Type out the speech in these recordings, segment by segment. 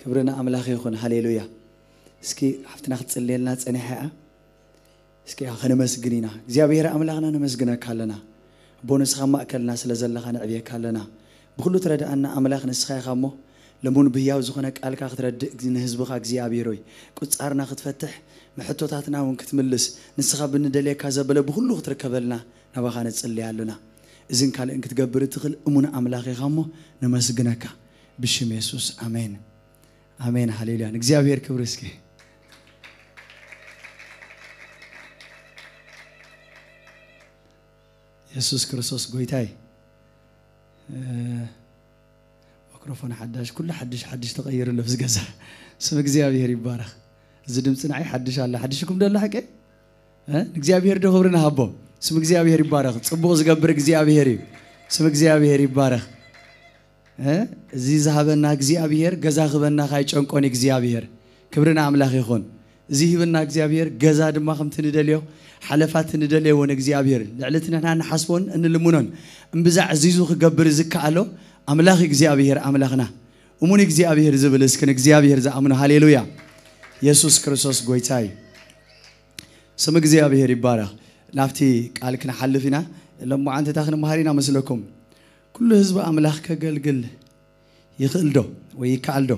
ክብሪ ንኣምላኽ ይኹን። ሃሌሉያ። እስኪ ሓፍትና ክትጽልየልና ጸኒሓ እያ። እስኪ ከነመስግን ኢና። እግዚኣብሔር ኣምላኽና ነመስግነካ ኣለና። ኣቦ ንስኻ ማእከልና ስለ ዘለኻ ነዕብየካ ኣለና። ብኹሉ ትረድኣና ኣምላኽ ንስኻ ኢኻ እሞ፣ ለሙን ብህያው ዝኾነ ቃልካ ክትረድእ፣ ንህዝብኻ እግዚኣብሔር ሆይ፣ ቁጻርና ክትፈትሕ፣ መሕቶታትና እውን ክትምልስ፣ ንስኻ ብንደልየካ ዘበለ ብኹሉ ክትርከበልና ናባኻ ንጽልይ ኣለና። እዝን ካልእን ክትገብር እትኽእል እሙን ኣምላኽ ኢኻ እሞ ነመስግነካ። ብሽም የሱስ ኣሜን። ኣሜን። ሃሌሉያ። ንእግዚኣብሔር ክብሪ እስኪ። የሱስ ክርስቶስ ጎይታይ። እ፣ ማክሮፎን ሓዳሽ፣ ኩሉ ሓድሽ ሓድሽ ተቐይሩ ኣሎ ኣብዚ ገዛ። ስም እግዚኣብሔር ይባረኽ። እዚ ድምፂ ንዓይ ሓድሽ ኣላ። ሓድሽኩም ደሎ ሓቀ? እ? ንእግዚኣብሔር ዶ ክብሪ ንሃቦ? ስም እግዚኣብሔር ይባረኽ። ጽቡቕ ዝገብር እግዚኣብሔር እዩ። ስም እግዚኣብሔር ይባረኽ። እ? እዚ ዝሃበና እግዚኣብሔር፣ ገዛ ክበና ካይጨንቆን እግዚኣብሔር። ክብሪ ንኣምላኽ ይኹን። እዚ ሂብና እግዚኣብሔር፣ ገዛ ድማ ከምቲ ንደልዮ፣ ሓለፋ እቲ ንደልዮ እውን እግዚኣብሔር፣ ልዕሊ እቲ ንሕና ንሓስቦን እንልምኖን እምብዛ ዕዚዙ ክገብር ዝከኣሎ ኣምላኽ እግዚኣብሔር ኣምላኽና። እሙን እግዚኣብሔር ዝብል እስኪ ንእግዚኣብሔር ዝኣምኖ፣ ሃሌሉያ። የሱስ ክርስቶስ ጎይታ እዩ። ስም እግዚኣብሔር ይባረኽ። ናብቲ ቃል ክንሓልፍ ኢና። ሎማዓንቲ እንታይ ክንመሃር ኢና መስለኩም? ኩሉ ህዝቢ ኣምላኽ ከገልግል ይኽእል ዶ ወይ ይከኣል ዶ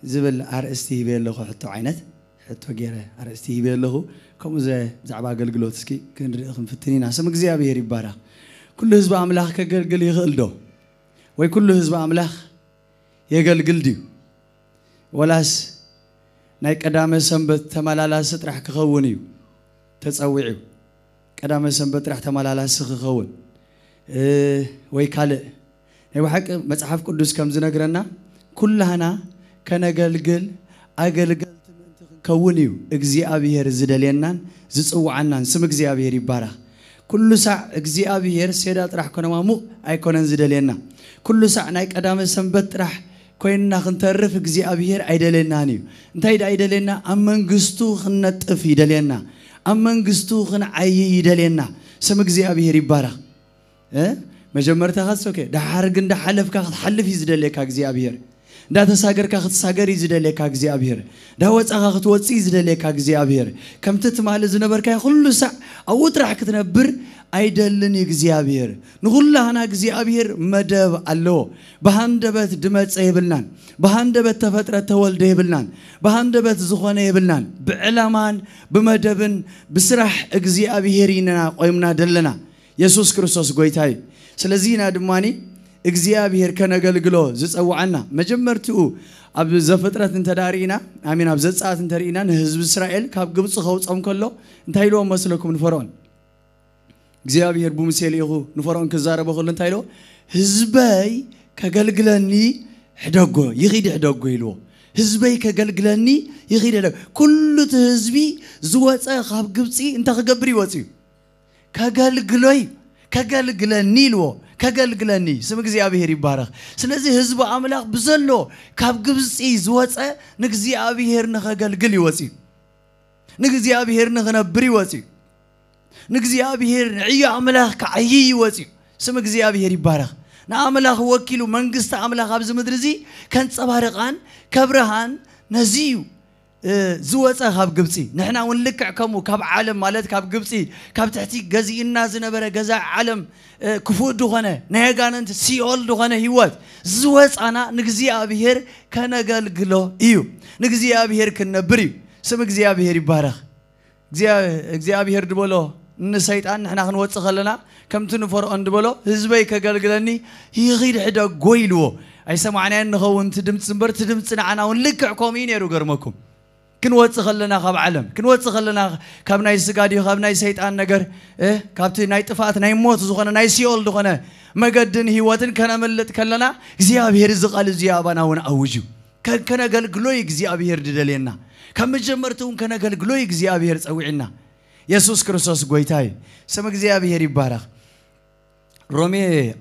ዝብል ኣርእስቲ ሂበ ኣለኹ። ሕቶ ዓይነት ሕቶ ገይረ ኣርእስቲ ሂበ ኣለኹ። ከምኡ ዘ-፣ ብዛዕባ ኣገልግሎት እስኪ ክንርኢ ክንፍትን ኢና። ስም እግዚኣብሔር ይባረኽ። ኩሉ ህዝቢ ኣምላኽ ከገልግል ይኽእል ዶ? ወይ ኩሉ ህዝቢ ኣምላኽ የገልግል ድዩ? ወላስ ናይ ቀዳመ ሰንበት ተመላላሲ ጥራሕ ክኸውን እዩ ተጸዊዑ? ቀዳመ ሰንበት ጥራሕ ተመላላሲ ክኸውን፣ እ፣ ወይ ካልእ? ናይ ብሓቂ መጽሓፍ ቅዱስ ከም ዝነግረና፣ ኩላህና ከነገልግል ኣገልገልቲ ምእንቲ ክንከውን እዩ እግዚኣብሔር ዝደልየናን ዝጽውዓናን። ስም እግዚኣብሔር ይባረኽ። ኩሉ ሳዕ እግዚኣብሔር ሴዳ ጥራሕ ከነማሙቕ ኣይኮነን ዝደልየና። ኩሉ ሳዕ ናይ ቀዳመ ሰንበት ጥራሕ ኮይንና ክንተርፍ እግዚኣብሔር ኣይደልየናን እዩ። እንታይ ደኣ ይደልየና? ኣብ መንግስቱ ክንነጥፍ ይደልየና። ኣብ መንግስቱ ክንዓዪ ይደልየና። ስም እግዚኣብሔር ይባረኽ። እ? መጀመርታኻ ኦኬ፣ ደሓር ግን እንዳሓለፍካ ክትሓልፍ እዩ ዝደልየካ እግዚኣብሔር። እንዳተሳገርካ ክትሳገር እዩ ዝደልየካ እግዚኣብሔር። እንዳወጻኻ ክትወጽእ እዩ ዝደልየካ እግዚኣብሔር። ከምቲ ትማሊ ዝነበርካዮ ኩሉ ሳዕ ኣብኡ ጥራሕ ክትነብር ኣይደልን እዩ እግዚኣብሔር። ንኹላህና እግዚኣብሔር መደብ ኣለዎ። ብሃንደበት ድመጸ የብልናን። ብሃንደበት ተፈጥረ ተወልደ የብልናን። ብሃንደበት ዝኾነ የብልናን። ብዕላማን ብመደብን ብስራሕ እግዚኣብሔር ኢና ቆይምና ደለና። የሱስ ክርስቶስ ጎይታ እዩ። ስለዚ ኢና ድማኒ እግዚኣብሔር ከነገልግሎ ዝጸውዓና። መጀመርትኡ ኣብ ዘፍጥረት እንተ ደኣ ርኢና፣ ኣሚን፣ ኣብ ዘጸኣት እንተ ርኢና፣ ንህዝቢ እስራኤል ካብ ግብጺ ከውጾም ከሎ እንታይ ኢልዎም መስለኩም ንፈርዖን? እግዚኣብሔር ብሙሴ ልኢኹ ንፈርዖን ክዛረቦ ከሎ እንታይ ኢልዎ? "ህዝበይ ከገልግለኒ ሕደጎ፣ ይኺድ ሕደጎ" ኢልዎ። "ህዝበይ ከገልግለኒ ይኺድ ሕደጎ።" ኩሉ እቲ ህዝቢ ዝወጸ ካብ ግብጺ እንታይ ክገብር ይወጽ እዩ? ከገልግሎይ፣ ከገልግለኒ ኢልዎ። ከገልግለኒ፣ ስም እግዚኣብሔር ይባረኽ። ስለዚ ህዝቢ ኣምላኽ ብዘሎ ካብ ግብጺ ዝወጸ ንእግዚኣብሔር ንኸገልግል ይወጽ እዩ። ንእግዚኣብሔር ንኽነብር ይወጽ እዩ። ንእግዚኣብሔር ንዕዮ ኣምላኽ ክዓይይ ይወጽ እዩ። ስም እግዚኣብሔር ይባረኽ። ንኣምላኽ ወኪሉ መንግስቲ ኣምላኽ ኣብዚ ምድሪ እዚ ከንጸባርቓን ከብርሃን ነዚ እዩ እ፣ ዝወጸ ካብ ግብጺ። ንሕና እውን ልክዕ ከምኡ ካብ ዓለም፣ ማለት ካብ ግብጺ፣ ካብ ትሕቲ ገዚእና ዝነበረ ገዛኢ ዓለም፣ እ፣ ክፉእ ድኾነ ናይ ኣጋንንቲ ሲኦል ድኾነ ህይወት ዝወጻና ንእግዚኣብሔር ከነገልግሎ እዩ። ንእግዚኣብሔር ክንነብር እዩ። ስም እግዚኣብሔር ይባረኽ። እግዚኣብ-፣ እግዚኣብሔር ድበሎ ንሰይጣን ንሕና ክንወጽእ ከለና ከምቲ ንፈርዖን ድበሎ ህዝበይ ከገልግለኒ ይኺድ ሕደጎ ኢልዎ። ኣይሰማዕናዮን ንኸውን እቲ ድምፂ እምበር እቲ ድምፂ ንዓና እውን ልክዕ ከምኡ እዩ ነይሩ። ገርመኩም። ክንወጽእ ከለና ካብ ዓለም፣ ክንወጽእ ከለና ካብ ናይ ስጋ ድዩ ካብ ናይ ሰይጣን ነገር፣ እ፣ ካብቲ ናይ ጥፍኣት ናይ ሞት ዝኾነ ናይ ሲኦል ዝኾነ መገድን ህይወትን ከነምልጥ ከለና እግዚኣብሔር እዚ ቃል እዚ ኣባና እውን ኣውጅ እዩ። ከ-፣ ከነገልግሎ እዩ እግዚኣብሔር ድደልየና። ካብ መጀመርትኡ እውን ከነገልግሎ እዩ እግዚኣብሔር ጸዊዕና። የሱስ ክርስቶስ ጎይታ እዩ። ስም እግዚኣብሔር ይባረኽ። ሮሜ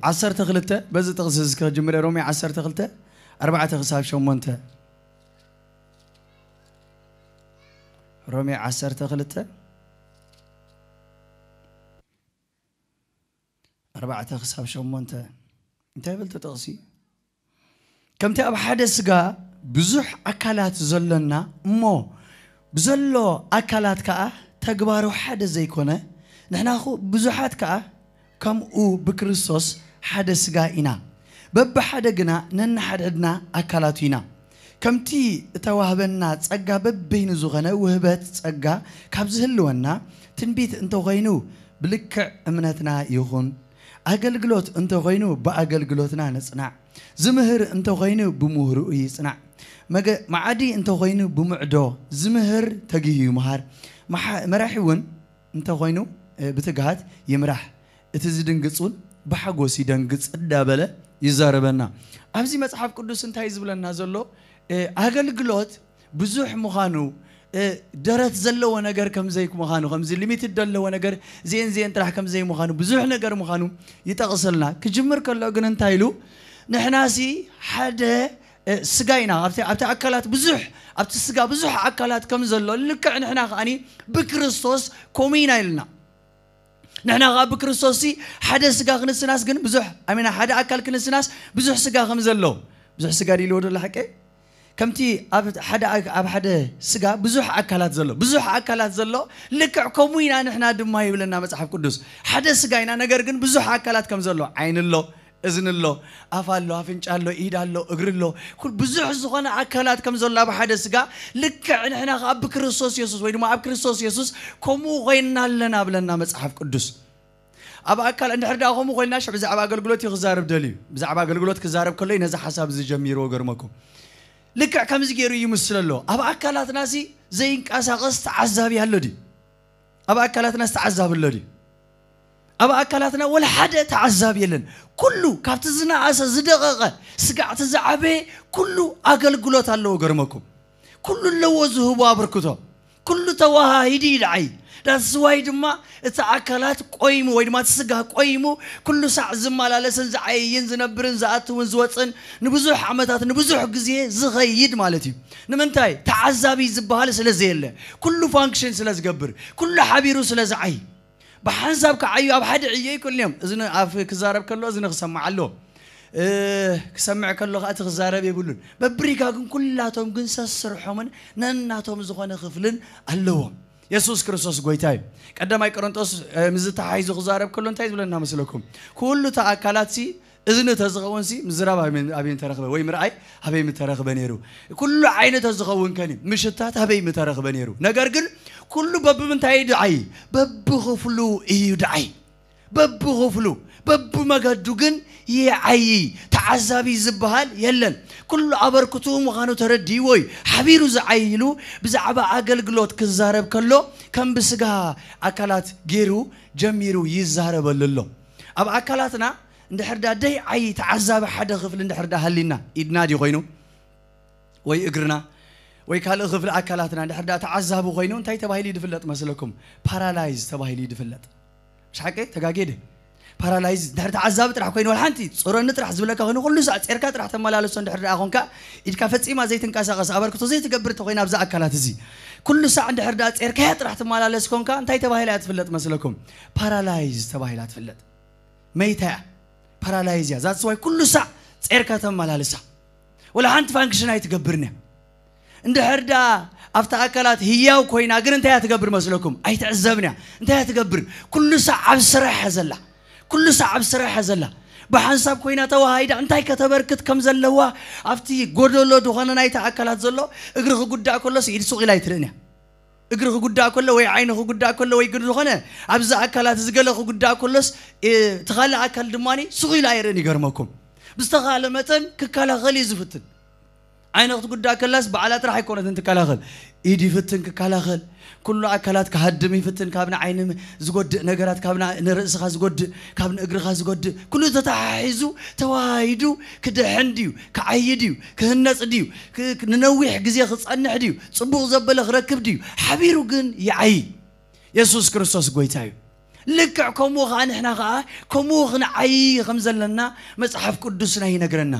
ዓሰርተ ክልተ፣ በዚ ጥቕሲ እዚ ክጅምር እየ። ሮሜ ዓሰርተ ክልተ፣ ኣርባዕተ ክሳብ ሸሞንተ። ሮሜ ዓሰርተ ክልተ፣ ኣርባዕተ ክሳብ ሸሞንተ። እንታይ ይብል እቲ ጥቕሲ? ከምቲ ኣብ ሓደ ስጋ ብዙሕ ኣካላት ዘሎና እሞ ብዘሎ ኣካላት ከኣ ተግባሩ ሓደ ዘይኮነ፣ ንሕናኹ ብዙሓት ከኣ ከምኡ ብክርስቶስ ሓደ ስጋ ኢና። በብሓደ ግና ነንሓድሕድና ኣካላቱ ኢና። ከምቲ እተዋህበና ጸጋ በበይኑ ዝኾነ ውህበት ጸጋ ካብ ዝህልወና፣ ትንቢት እንተኾይኑ ብልክዕ እምነትና ይኹን፣ ኣገልግሎት እንተኾይኑ ብኣገልግሎትና ንጽናዕ፣ ዝምህር እንተኾይኑ ብምህርኡ ይጽናዕ፣ መገ- መዓዲ እንተኾይኑ ብምዕዶ፣ ዝምህር ተጊሁ ይምሃር፣ መሓ- መራሒ እውን እንተኾይኑ ብትግሃት ይምራሕ፣ እቲ ዝድንግጽ እውን ብሓጎስ ይደንግጽ እንዳበለ ይዛረበና። ኣብዚ መጽሓፍ ቅዱስ እንታይ ዝብለና ዘሎ? ኣገልግሎት ብዙሕ ምዃኑ፣ ደረት ዘለዎ ነገር ከምዘይ ምዃኑ፣ ከምዚ ሊሚትድ ዘለዎ ነገር ዜን ዜን ጥራሕ ከምዘይ ምዃኑ፣ ብዙሕ ነገር ምዃኑ ይጠቕሰልና። ክጅምር ከሎ ግን እንታይ ኢሉ? ንሕናሲ ሓደ ስጋ ኢና። ኣብቲ ኣካላት ብዙሕ ኣብቲ ስጋ ብዙሕ ኣካላት ከም ዘሎ ልክዕ ንሕና ከኣኒ ብክርስቶስ ከምኡ ኢና ኢልና። ንሕና ከኣ ብክርስቶስ ሓደ ስጋ ክንስናስ ግን ብዙሕ ኣሜና ሓደ ኣካል ክንስናስ ብዙሕ ስጋ ከም ዘሎ ብዙሕ ስጋ ኢልዎ ዶ ሓቀ ከምቲ ኣብ ሓደ ኣብ ሓደ ስጋ ብዙሕ ኣካላት ዘሎ ብዙሕ ኣካላት ዘሎ ልክዕ ከምኡ ኢና ንሕና ድማ ይብለና መጽሓፍ ቅዱስ። ሓደ ስጋ ኢና፣ ነገር ግን ብዙሕ ኣካላት ከም ዘሎ ዓይኒ ኣሎ፣ እዝኒ ኣሎ፣ ኣፍ ኣሎ፣ ኣፍንጫ ኣሎ፣ ኢድ ኣሎ፣ እግሪ ኣሎ። ኩል ብዙሕ ዝኾነ ኣካላት ከም ዘሎ ኣብ ሓደ ስጋ ልክዕ ንሕና ከኣ ብክርስቶስ የሱስ ወይ ድማ ኣብ ክርስቶስ የሱስ ከምኡ ኮይንና ኣለና ብለና መጽሓፍ ቅዱስ። ኣብ ኣካል እንድሕር ደኣ ከምኡ ኮይንና ሽዕ ብዛዕባ ኣገልግሎት እዩ ክዛረብ ደልዩ። ብዛዕባ ኣገልግሎት ክዛረብ ከሎ እዩ ነዚ ሓሳብ እዚ ጀሚርዎ ገርመኩም። ልክዕ ከምዚ ገይሩ እዩ ምስል ኣሎ። ኣብ ኣካላትናሲ ዘይንቀሳቐስ ተዓዛቢ ኣሎ ድዩ? ኣብ ኣካላትና ዝተዓዛቢ ኣሎ ድዩ? ኣብ ኣካላትና ወላ ሓደ ተዓዛቢ የለን። ኩሉ ካብቲ ዝነኣሰ ዝደቐቐ ስጋዕቲ ዝዓበየ ኩሉ ኣገልግሎት ኣለዎ። ገርመኩም ኩሉ ኣለዎ ዝህቦ ኣበርክቶ ኩሉ ተዋሃሂዱ ይድዓይ። ዳስዋይ ድማ እቲ ኣካላት ቆይሙ ወይ ድማ እቲ ስጋ ቆይሙ ኩሉ ሳዕ ዝመላለስን ዝዓይይን ዝነብርን ዝኣትውን ዝወፅን ንብዙሕ ዓመታት ንብዙሕ ግዜ ዝኸይድ ማለት እዩ። ንምንታይ ተዓዛቢ ዝበሃል ስለ ዘየለ ኩሉ ፋንክሽን ስለ ዝገብር ኩሉ ሓቢሩ ስለ ዝዓይ ብሓንሳብ ክዓዩ ኣብ ሓደ ዕዮ ይክእሉ እዮም። እዚ ኣፍ ክዛረብ ከሎ እዚ ክሰማዕ ኣሎ ክሰምዕ ከሎ ከዓ እቲ ክዛረብ የብሉን። በብሪጋ ግን ኩላቶም ግን ሰስርሖምን ነናቶም ዝኾነ ክፍልን ኣለዎም። የሱስ ክርስቶስ ጎይታ እዩ። ቀዳማይ ቆሮንጦስ ምስ ዝተሓሒዙ ክዛረብ ከሎ እንታይ ዝብለና መስለኩም? ኩሉ እቲ ኣካላት ሲ እዝኒ ተዝኸውን ሲ ምዝራብ ኣበይ ምተረኽበ ወይ ምርኣይ ኣበይ ምተረኽበ ነይሩ? ኩሉ ዓይኒ ተዝኸውን ከኒ ምሽታት ኣበይ ምተረኽበ ነይሩ? ነገር ግን ኩሉ በብምንታይ ድዓይ? በብኽፍሉ እዩ ድዓይ። በብኽፍሉ በብመገዱ ግን ይዓይ። ተዓዛቢ ዝበሃል የለን። ኩሉ ኣበርክቱ ምዃኑ ተረዲእዎ እዩ። ሓቢሩ ዝዓይሉ ብዛዕባ ኣገልግሎት ክዛረብ ከሎ ከም ብስጋ ኣካላት ገይሩ ጀሚሩ ይዛረበሉ ኣሎ። ኣብ ኣካላትና እንድሕር ዳ ደይ ዓይ ተዓዛቢ ሓደ ክፍሊ እንድሕር ዳ ሃሊና ኢድና ድዩ ኮይኑ ወይ እግርና ወይ ካልእ ክፍሊ ኣካላትና እንድሕር ዳ ተዓዛቢ ኮይኑ እንታይ ተባሂሉ ይድፍለጥ መስለኩም? ፓራላይዝ ተባሂሉ ይድፍለጥ። ምሽ ሓቂ ተጋጌደ ፓራላይዝ ድሕሪ ተዓዛቢ ጥራሕ ኮይኑ ወላ ሓንቲ ጾረኒ ጥራሕ ዝብለካ ኮይኑ ኩሉ ሳዕ ጼርካ ጥራሕ ተመላለሶ እንድሕር ደኣ ኮንካ ኢድካ ፈጺማ ዘይትንቀሳቐስ ኣበርክቶ ዘይትገብር ተኮይና ኣብዛ ኣካላት እዚ ኩሉ ሳዕ እንድሕር ደኣ ጼርካያ ጥራሕ ትመላለስ ኮንካ እንታይ ተባሂላ እያ ትፍለጥ መስለኩም? ፓራላይዝ ተባሂላ ትፍለጥ። መይታ እያ ፓራላይዝ እያ። ዛትስዋይ ኩሉ ሳዕ ጼርካ ተመላልሳ ወላ ሓንቲ ፋንክሽን ኣይትገብርን እያ። እንድሕር ደኣ ኣብቲ ኣካላት ህያው ኮይና ግን እንታይ እያ ትገብር መስለኩም? ኣይትዕዘብን እያ። እንታይ እያ ትገብር? ኩሉ ሳዕ ኣብ ስራሕ እያ ዘላ። ኩሉ ሳዕ ኣብ ስራሕ እያ ዘላ። ብሓንሳብ ኮይና ተዋሃይዳ እንታይ ከተበርክት ከም ዘለዋ ኣብቲ ጎደሎ ዝኾነ ናይቲ ኣካላት ዘሎ እግሪ ክጉዳእ ከሎስ ኢድ ሱቕ ኢላ ኣይትርእን እያ። እግሪ ክጉዳእ ከሎ ወይ ዓይኒ ክጉዳእ ከሎ ወይ ግን ዝኾነ ኣብዚ ኣካላት እዚ ገለ ክጉዳእ ከሎስ እቲ ካልእ ኣካል ድማ ሱቕ ኢሉ ኣይርእን። ይገርመኩም ብዝተኻለ መጠን ክከላኸል እዩ ዝፍትን። ዓይኒ ክትጉዳእ ከላስ ባዕላ ጥራሕ ኣይኮነትን ትከላኸል። ኢድ ይፍትን ክከላኸል። ኩሉ ኣካላት ክሃድም ይፍትን። ካብ ንዓይኒ ዝጎድእ ነገራት ካብ ንርእስኻ ዝጎድእ ካብ ንእግርኻ ዝጎድእ ኩሉ ተተሓሒዙ ተዋሂዱ ክድሕን ድዩ ክዓይ ድዩ ክህነፅ ድዩ ንነዊሕ ግዜ ክፀንሕ ድዩ ፅቡቕ ዘበለ ክረክብ ድዩ ሓቢሩ ግን ይዓይ። የሱስ ክርስቶስ ጎይታ እዩ። ልክዕ ከምኡ ኸዓ ንሕና ኸዓ ከምኡ ክንዓይ ከም ዘለና መጽሓፍ ቅዱስና ይነግረና።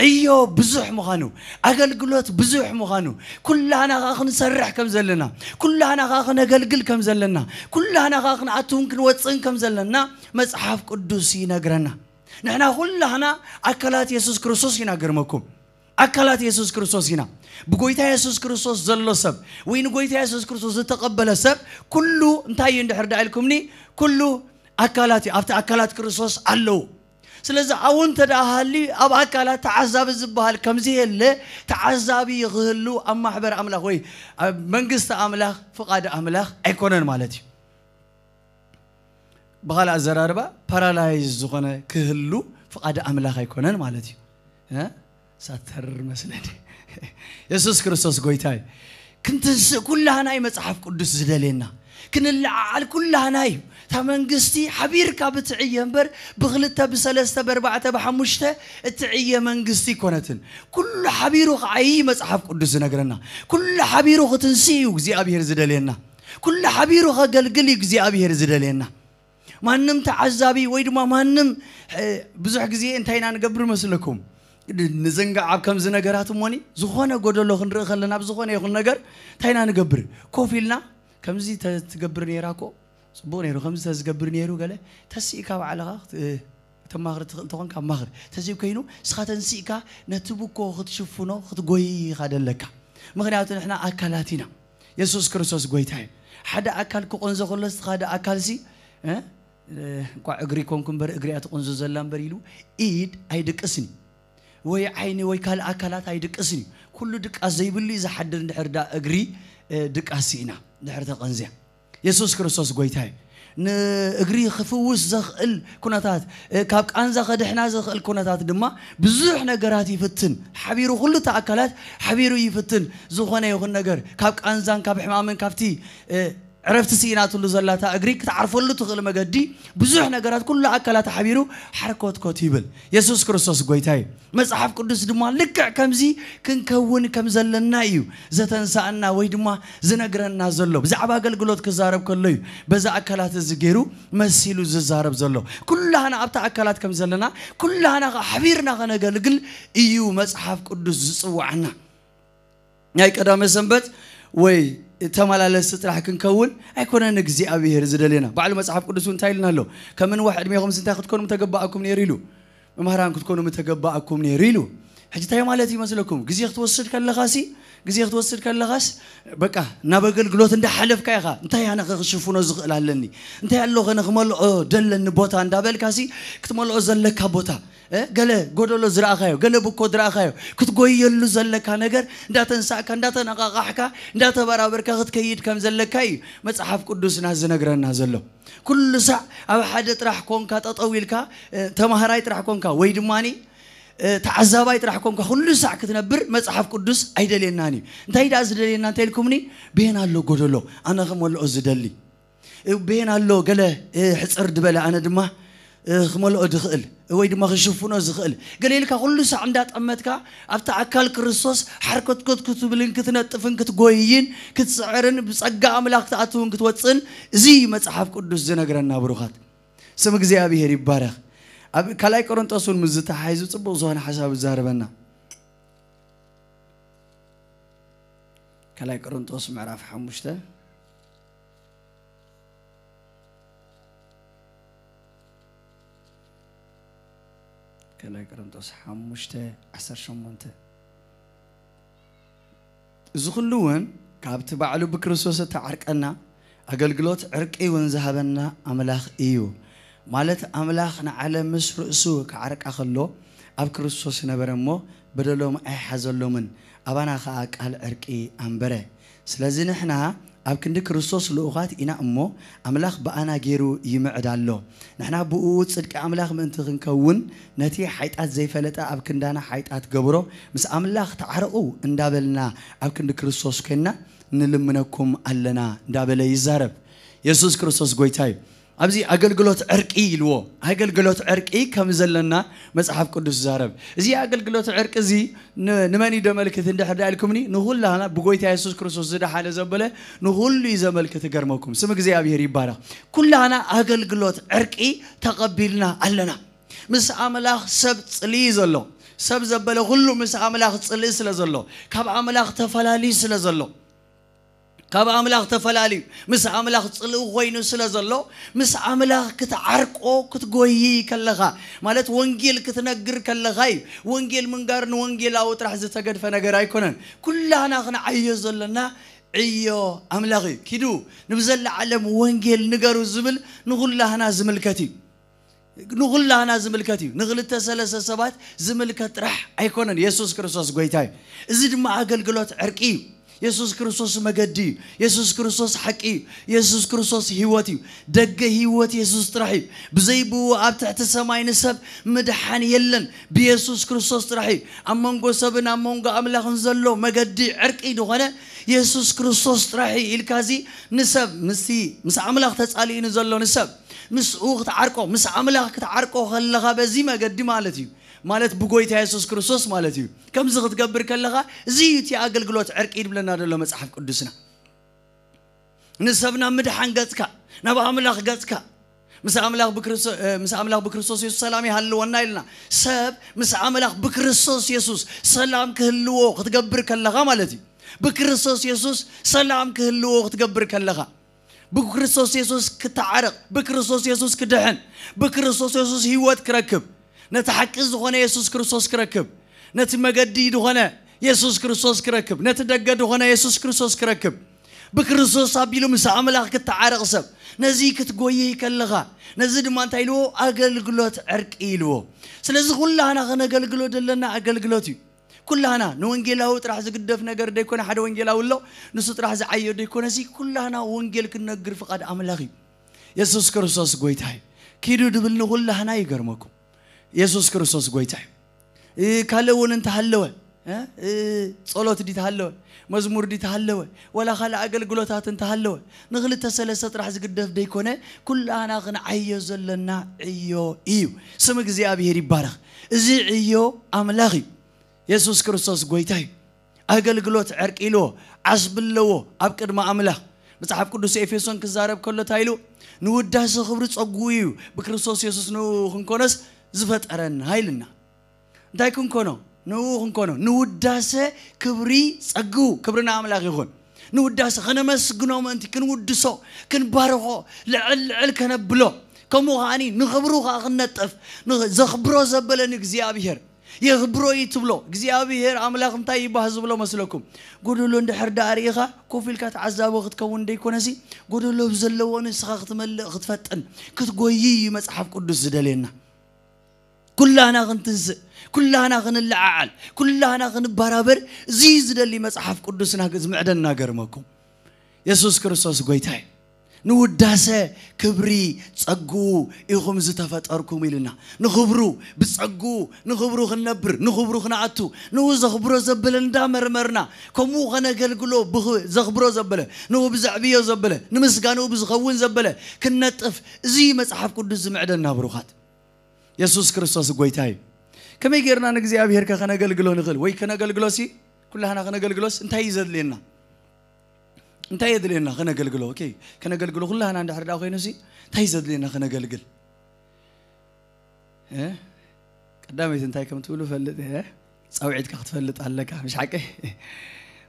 ዕዮ ብዙሕ ምዃኑ ኣገልግሎት ብዙሕ ምዃኑ ኩላህና ኸዓ ክንሰርሕ ከም ዘለና ኩላህና ኸዓ ክነገልግል ከም ዘለና ኩላህና ኸዓ ክንኣትውን ክንወፅእን ከም ዘለና መጽሓፍ ቅዱስ ይነግረና። ንሕና ኩላህና ኣካላት የሱስ ክርስቶስ ኢና ገርመኩም። ኣካላት የሱስ ክርስቶስ ኢና። ብጎይታ የሱስ ክርስቶስ ዘሎ ሰብ ወይ ንጎይታ የሱስ ክርስቶስ ዝተቐበለ ሰብ ኩሉ እንታይ እዩ እንድሕር ደኣ ኢልኩምኒ፣ ኩሉ ኣካላት እዩ። ኣብቲ ኣካላት ክርስቶስ ኣለዉ። ስለዚ ኣብኡ እንተ ደኣ ሃልዩ ኣብ ኣካላት ተዓዛቢ ዝበሃል ከምዘየለ፣ ተዓዛቢ ክህሉ ኣብ ማሕበር ኣምላኽ ወይ ኣብ መንግስቲ ኣምላኽ ፍቓድ ኣምላኽ ኣይኮነን ማለት እዩ። ብኻልእ ኣዘራርባ ፓራላይዝ ዝኾነ ክህሉ ፍቓድ ኣምላኽ ኣይኮነን ማለት እዩ። እ? ሳተር መስለኒ። የሱስ ክርስቶስ ጎይታ እዩ። ክንትንስእ ኩላህና እዩ መጽሓፍ ቅዱስ ዝደልየና። ክንለዓዓል ኩላህና እዩ። እታ መንግስቲ ሓቢርካ ብትዕየ እምበር ብክልተ ብሰለስተ ብኣርባዕተ ብሓሙሽተ እትዕየ መንግስቲ ኣይኮነትን። ኩሉ ሓቢሩ ከዓ እዩ መጽሓፍ ቅዱስ ዝነግረና። ኩሉ ሓቢሩ ክትንስእ እዩ እግዚኣብሔር ዝደልየና። ኩሉ ሓቢሩ ከገልግል እዩ እግዚኣብሔር ዝደልየና። ማንም ተዓዛቢ ወይ ድማ ማንም እ፣ ብዙሕ ግዜ እንታይ ኢና ንገብር መስለኩም? ንዘንጋዕ ኣብ ከምዚ ነገራት እሞኒ ዝኾነ ጎደሎ ክንርኢ ከለና ኣብ ዝኾነ ይኹን ነገር እንታይ ኢና ንገብር? ኮፍ ኢልና ከምዚ ተ- ትገብር ነይራ እኮ ጽቡቕ ነይሩ፣ ከምዚ ተዝገብር ነይሩ ገለ ተስኢካ ባዕልኻ ክት- እ፣ ክተማኽር ትኽእል ተኾንካ ኣማኽር። ተዘይኮይኑ ንስኻ ተንሲእካ ነቲ ብኮ ክትሽፍኖ ክትጎይ ኢኻ ደለካ። ምኽንያቱ ንሕና ኣካላት ኢና። የሱስ ክርስቶስ ጎይታ እዩ። ሓደ ኣካል ክቆንዞ ከሎ እቲ ሓደ ኣካል ሲ እ? እ፣ እንኳዕ እግሪ ኮንኩ እምበር እግሪ እያ ትቆንዞ ዘላ እምበር ኢሉ ኢድ ኣይድቅስን እዩ። ወይ ዓይኒ ወይ ካልእ ኣካላት ኣይድቅስን እዩ። ኩሉ ድቃስ ዘይብሉ እዩ ዝሓድር እንድሕር ዳ እግሪ እ፣ ድቃስ ስኢና እንድሕር ተቐንዝያ። የሱስ ክርስቶስ ጎይታ እዩ። ንእግሪ ክፍውስ ዘኽእል ኩነታት እ፣ ካብ ቃንዛ ከድሕና ዘኽእል ኩነታት ድማ ብዙሕ ነገራት ይፍትን። ሓቢሩ ኩሉ እቲ ኣካላት ሓቢሩ ይፍትን። ዝኾነ ይኹን ነገር ካብ ቃንዛን ካብ ሕማምን ካብቲ እ፣ ዕረፍቲ ስኢናትሉ ዘላታ እግሪ ክትዓርፈሉ ትኽእል መገዲ ብዙሕ ነገራት ኩሉ ኣካላት ሓቢሩ ሓርኮትኮት ይብል። የሱስ ክርስቶስ ጎይታ እዩ። መጽሓፍ ቅዱስ ድማ ልክዕ ከምዚ ክንከውን ከም ዘለና እዩ ዘተንሳእና ወይ ድማ ዝነግረና ዘሎ። ብዛዕባ ኣገልግሎት ክዛረብ ከሎ እዩ በዛ ኣካላት እዚ ገይሩ መሲሉ ዝዛረብ ዘሎ። ኩላህና ኣብታ ኣካላት ከም ዘለና ኩላህና ከዓ ሓቢርና ከነገልግል እዩ መጽሓፍ ቅዱስ ዝጽዋዕና። ናይ ቀዳመ ሰንበት ወይ ተመላለስቲ ጥራሕ ክንከውን ኣይኮነን እግዚኣብሔር ዝደልየና። ባዕሉ መጽሓፍ ቅዱስ እንታይ ኢልና ኣሎ? ከም ንዋሕ ዕድሜኹምስ እንታይ ክትኮኑ ምተገባኣኩም ነይሩ ኢሉ። መምህራን ክትኮኑ ምተገባኣኩም ነይሩ ኢሉ። ሕጂ እንታይ ማለት ይመስለኩም? ግዜ ክትወስድ ከለኻሲ ግዜ ክትወስድ ከለኻስ በቃ ናብ ኣገልግሎት እንዳሓለፍካ ኢኻ እንታይ ኣነ ክሽፍኖ ዝኽእል ኣለኒ እንታይ ኣሎ ከነ ክመልኦ ደለኒ ቦታ እንዳበልካሲ ክትመልኦ ዘለካ ቦታ እ፣ ገለ ጎደሎ ዝረኣኻዮ፣ ገለ ብኮ ዝረኣኻዮ፣ ክትጎየሉ ዘለካ ነገር እንዳተንሳእካ፣ እንዳተነቓቓሕካ፣ እንዳተበራበርካ ክትከይድ ከም ዘለካ እዩ መጽሓፍ ቅዱስና ዝነግረና ዘሎ። ኩሉ ሳዕ ኣብ ሓደ ጥራሕ ኮንካ ጠጠው ኢልካ እ፣ ተማሃራይ ጥራሕ ኮንካ ወይ ድማ ተዓዛባይ ጥራሕ ኮንካ ኩሉ ሳዕ ክትነብር መጽሓፍ ቅዱስ ኣይደልየናን እዩ። እንታይ ደኣ ዝደልየና እንተ ኢልኩምኒ፣ ቤን ኣሎ ጎደሎ ኣነ ክመልኦ ዝደሊ ቤን ኣሎ ገለ ሕፅር ዝበለ ኣነ ድማ ክመልኦ ዝኽእል ወይ ድማ ክሽፍኖ ዝኽእል ገለ ኢልካ ኩሉ ሳዕ እንዳጠመትካ ኣብቲ ኣካል ክርስቶስ ሓርኮትኮት ክትብልን ክትነጥፍን ክትጎይይን ክትስዕርን ብፀጋ ኣምላኽ ክትኣትውን ክትወፅእን እዚ መፅሓፍ ቅዱስ ዝነግረና ብሩኻት ስም እግዚኣብሔር ይባረኽ። ኣብ ካልኣይ ቆሮንጦስ እውን ምስ ዝተሓይዙ ፅቡቕ ዝኾነ ሓሳብ ይዛረበና። ካልኣይ ቆሮንጦስ ምዕራፍ ሓሙሽተ ካልኣይ ቆሮንጦስ ሓሙሽተ ዓሰርተ ሸሞንተ እዚ ኩሉ እውን ካብቲ ባዕሉ ብክርስቶስ እተዓርቀና ኣገልግሎት ዕርቂ እውን ዝሃበና ኣምላኽ እዩ። ማለት ኣምላኽ ንዓለም ምስ ርእሱ ክዓርቃ ከሎ ኣብ ክርስቶስ ነበረ እሞ በደሎም ኣይሓዘሎምን፣ ኣባና ኸኣ ቃል ዕርቂ ኣንበረ። ስለዚ ንሕና ኣብ ክንዲ ክርስቶስ ልኡኻት ኢና እሞ ኣምላኽ ብኣና ገይሩ ይምዕድ ኣሎ። ንሕና ብእኡ ጽድቂ ኣምላኽ ምእንቲ ክንከውን ነቲ ሓይጣት ዘይፈለጠ ኣብ ክንዳና ሓይጣት ገብሮ፣ ምስ ኣምላኽ ተዓረቑ እንዳበልና ኣብ ክንዲ ክርስቶስ ኮይንና ንልምነኩም ኣለና እንዳበለ ይዛረብ። የሱስ ክርስቶስ ጎይታ እዩ። ኣብዚ ኣገልግሎት ዕርቂ ኢልዎ ኣገልግሎት ዕርቂ ከም ዘለና መጽሓፍ ቅዱስ ይዛረብ። እዚ ኣገልግሎት ዕርቂ እዚ ንመን እዩ ዘመልክት እንድሕር ዳ ኢልኩምኒ ንኩላና ብጎይታ የሱስ ክርስቶስ ዝደሓነ ዘበለ ንኩሉ እዩ ዘመልክት። ገርመኩም ስም እግዚኣብሔር ይባረኽ። ኩላና ኣገልግሎት ዕርቂ ተቐቢልና ኣለና። ምስ ኣምላኽ ሰብ ጽልኢ ዘሎ ሰብ ዘበለ ኩሉ ምስ ኣምላኽ ጽልኢ ስለ ዘሎ ካብ ኣምላኽ ተፈላልዩ ስለ ዘሎ ካብ ኣምላኽ ተፈላልዩ ምስ ኣምላኽ ጽልኢ ኮይኑ ስለ ዘሎ፣ ምስ ኣምላኽ ክትዓርቆ ክትጎይ ከለኻ፣ ማለት ወንጌል ክትነግር ከለኻ እዩ። ወንጌል ምንጋር ንወንጌላዊ ጥራሕ ዝተገድፈ ነገር ኣይኮነን። ኩላህና ክንዓዮ ዘለና ዕዮ ኣምላኽ እዩ። ኪዱ ንብዘላ ዓለም ወንጌል ንገሩ ዝብል ንኹላህና ዝምልከት እዩ። ንኹላህና ዝምልከት እዩ። ንኽልተ ሰለስተ ሰባት ዝምልከት ጥራሕ ኣይኮነን። የሱስ ክርስቶስ ጎይታ እዩ። እዚ ድማ ኣገልግሎት ዕርቂ እዩ። የሱስ ክርስቶስ መገዲ እዩ። የሱስ ክርስቶስ ሓቂ እዩ። የሱስ ክርስቶስ ህይወት እዩ። ደገ ህይወት የሱስ ጥራሕ እዩ። ብዘይ ብኡ ኣብ ትሕቲ ሰማይ ንሰብ ምድሓን የለን። ብየሱስ ክርስቶስ ጥራሕ እዩ። ኣብ መንጎ ሰብን ኣብ መንጎ ኣምላኽን ዘሎ መገዲ ዕርቂ ዝኾነ የሱስ ክርስቶስ ጥራሕ እዩ ኢልካ፣ እዚ ንሰብ ምስቲ ምስ ኣምላኽ ተጻሊኡ ንዘሎ ንሰብ ምስኡ ክትዓርቆ፣ ምስ ኣምላኽ ክትዓርቆ ከለኻ በዚ መገዲ ማለት እዩ። ማለት ብጎይታ የሱስ ክርስቶስ ማለት እዩ። ከምዚ ክትገብር ከለኻ፣ እዚ እዩ እቲ ኣገልግሎት ዕርቂ ይብለና ዘሎ መጽሓፍ ቅዱስና። ንሰብ ናብ ምድሓን ገጽካ፣ ናብ ኣምላኽ ገጽካ፣ ምስ ኣምላኽ ብክርስቶ-፣ እ፣ ምስ ኣምላኽ ብክርስቶስ የሱስ ሰላም ይሃልወና ኢልና። ሰብ ምስ ኣምላኽ ብክርስቶስ የሱስ ሰላም ክህልዎ ክትገብር ከለኻ ማለት እዩ። ብክርስቶስ የሱስ ሰላም ክህልዎ ክትገብር ከለኻ፣ ብክርስቶስ የሱስ ክተዓረቕ፣ ብክርስቶስ የሱስ ክድሕን፣ ብክርስቶስ የሱስ ህይወት ክረክብ፣ ነቲ ሓቂ ዝኾነ የሱስ ክርስቶስ ክረክብ፣ ነቲ መገዲ ዝኾነ የሱስ ክርስቶስ ክረክብ፣ ነቲ ደገ ዝኾነ የሱስ ክርስቶስ ክረክብ፣ ብክርስቶስ ኣቢሉ ምስ ኣምላኽ ክተዓረቕ ሰብ፣ ነዚ ክትጎይይ ከለኻ፣ ነዚ ድማ እንታይ ኢልዎ? ኣገልግሎት ዕርቂ ኢልዎ። ስለዚ ኩላህና ከነገልግሎ ዘለና ኣገልግሎት እዩ። ኩላህና ንወንጌላዊ ጥራሕ ዝግደፍ ነገር ደይኮነ፣ ሓደ ወንጌላዊ ኣሎ፣ ንሱ ጥራሕ ዝዓዮ ደይኮነ፣ እዚ ኩላህና ወንጌል ክንነግር ፍቓድ ኣምላኽ እዩ። የሱስ ክርስቶስ ጎይታ እዩ። ኪዱ ድብል ንኹላህና ይገርመኩም። የሱስ ክርስቶስ ጎይታ እዩ። እ፣ ካልእ እውን እንተሃለወ፣ እ፣ እ፣ ጸሎት ዲ ተሃለወ፣ መዝሙር ዲ ተሃለወ፣ ወላ ካልእ ኣገልግሎታት እንተሃለወ፣ ንኽልተ ሰለስተ ጥራሕ ዝግደፍ ደይኮነ፣ ኩላህና ክንዓዮ ዘለና ዕዮ እዩ። ስም እግዚኣብሔር ይባረኽ። እዚ ዕዮ ኣምላኽ እዩ። የሱስ ክርስቶስ ጎይታ እዩ። ኣገልግሎት ዕርቂ ኢልዎ፣ ዓስቢ ኣለዎ ኣብ ቅድሚ ኣምላኽ። መጽሓፍ ቅዱስ ኤፌሶን ክዛረብ ከሎ እንታይ ኢሉ? ንውዳሴ ክብሪ ጸጉኡ እዩ፣ ብክርስቶስ የሱስ ንኡ ክንኮነስ ዝፈጠረና ኢልና። እንታይ ክንኮኖ? ንኡ ክንኮኖ። ንውዳሴ ክብሪ ጸግኡ፣ ክብሪ ንኣምላኽ ይኹን። ንውዳሴ ከነመስግኖ ምእንቲ፣ ክንውድሶ፣ ክንባርኾ፣ ልዕል ልዕል ከነብሎ፣ ከምኡ ከኣኒ ንኽብሩ ከኣ ክንነጥፍ፣ ንዘኽብሮ ዘበለ ንእግዚኣብሔር የኽብሮ እዩ ትብሎ። እግዚኣብሔር ኣምላኽ እንታይ ይባህ ዝብሎ መስለኩም? ጎደሎ እንድሕር ደኣ ርኢኻ ኮፍ ኢልካ ተዓዛቢ ክትከውን ደይኮነሲ፣ ጎደሎ ብዘለዎ ንስኻ ክትመልእ ክትፈጥን ክትጎይ እዩ መጽሓፍ ቅዱስ ዝደልየና። ኩላህና ክንትንስእ፣ ኩላህና ክንለዓዓል፣ ኩላህና ክንበራበር፣ እዚ ዝደሊ መጽሓፍ ቅዱስና ዝምዕደና ገርመኩም። የሱስ ክርስቶስ ጎይታ እዩ። ንውዳሰ ክብሪ ጸግኡ ኢኹም ዝተፈጠርኩም ኢልና። ንኽብሩ፣ ብጸግኡ ንኽብሩ ክንነብር፣ ንኽብሩ ክንኣቱ፣ ንኡ ዘኽብሮ ዘበለ እንዳመርመርና፣ ከምኡ ከነገልግሎ ብኽ-፣ ዘኽብሮ ዘበለ፣ ንኡ ብዘዕብዮ ዘበለ፣ ንምስጋንኡ ብዝኸውን ዘበለ ክንነጥፍ፣ እዚ መጽሓፍ ቅዱስ ዝምዕደና ብሩኻት። የሱስ ክርስቶስ ጎይታ እዩ። ከመይ ጌርና ንእግዚኣብሔር ከ ከነገልግሎ ንኽእል? ወይ ከነገልግሎሲ፣ ኩላህና ከነገልግሎስ እንታይ እዩ ዘድልየና? እንታይ የድልየና ከነገልግሎ? ኦኬ፣ ከነገልግሎ ኩላህና እንድሕር ደኣ ኮይኑሲ፣ እንታይ ዘድልየና ከነገልግል? እ? ቀዳመይቲ እንታይ ከም ትብሉ ፈልጥ እየ። ጻውዒትካ ክትፈልጥ ኣለካ፣ ምሽ ሓቂ?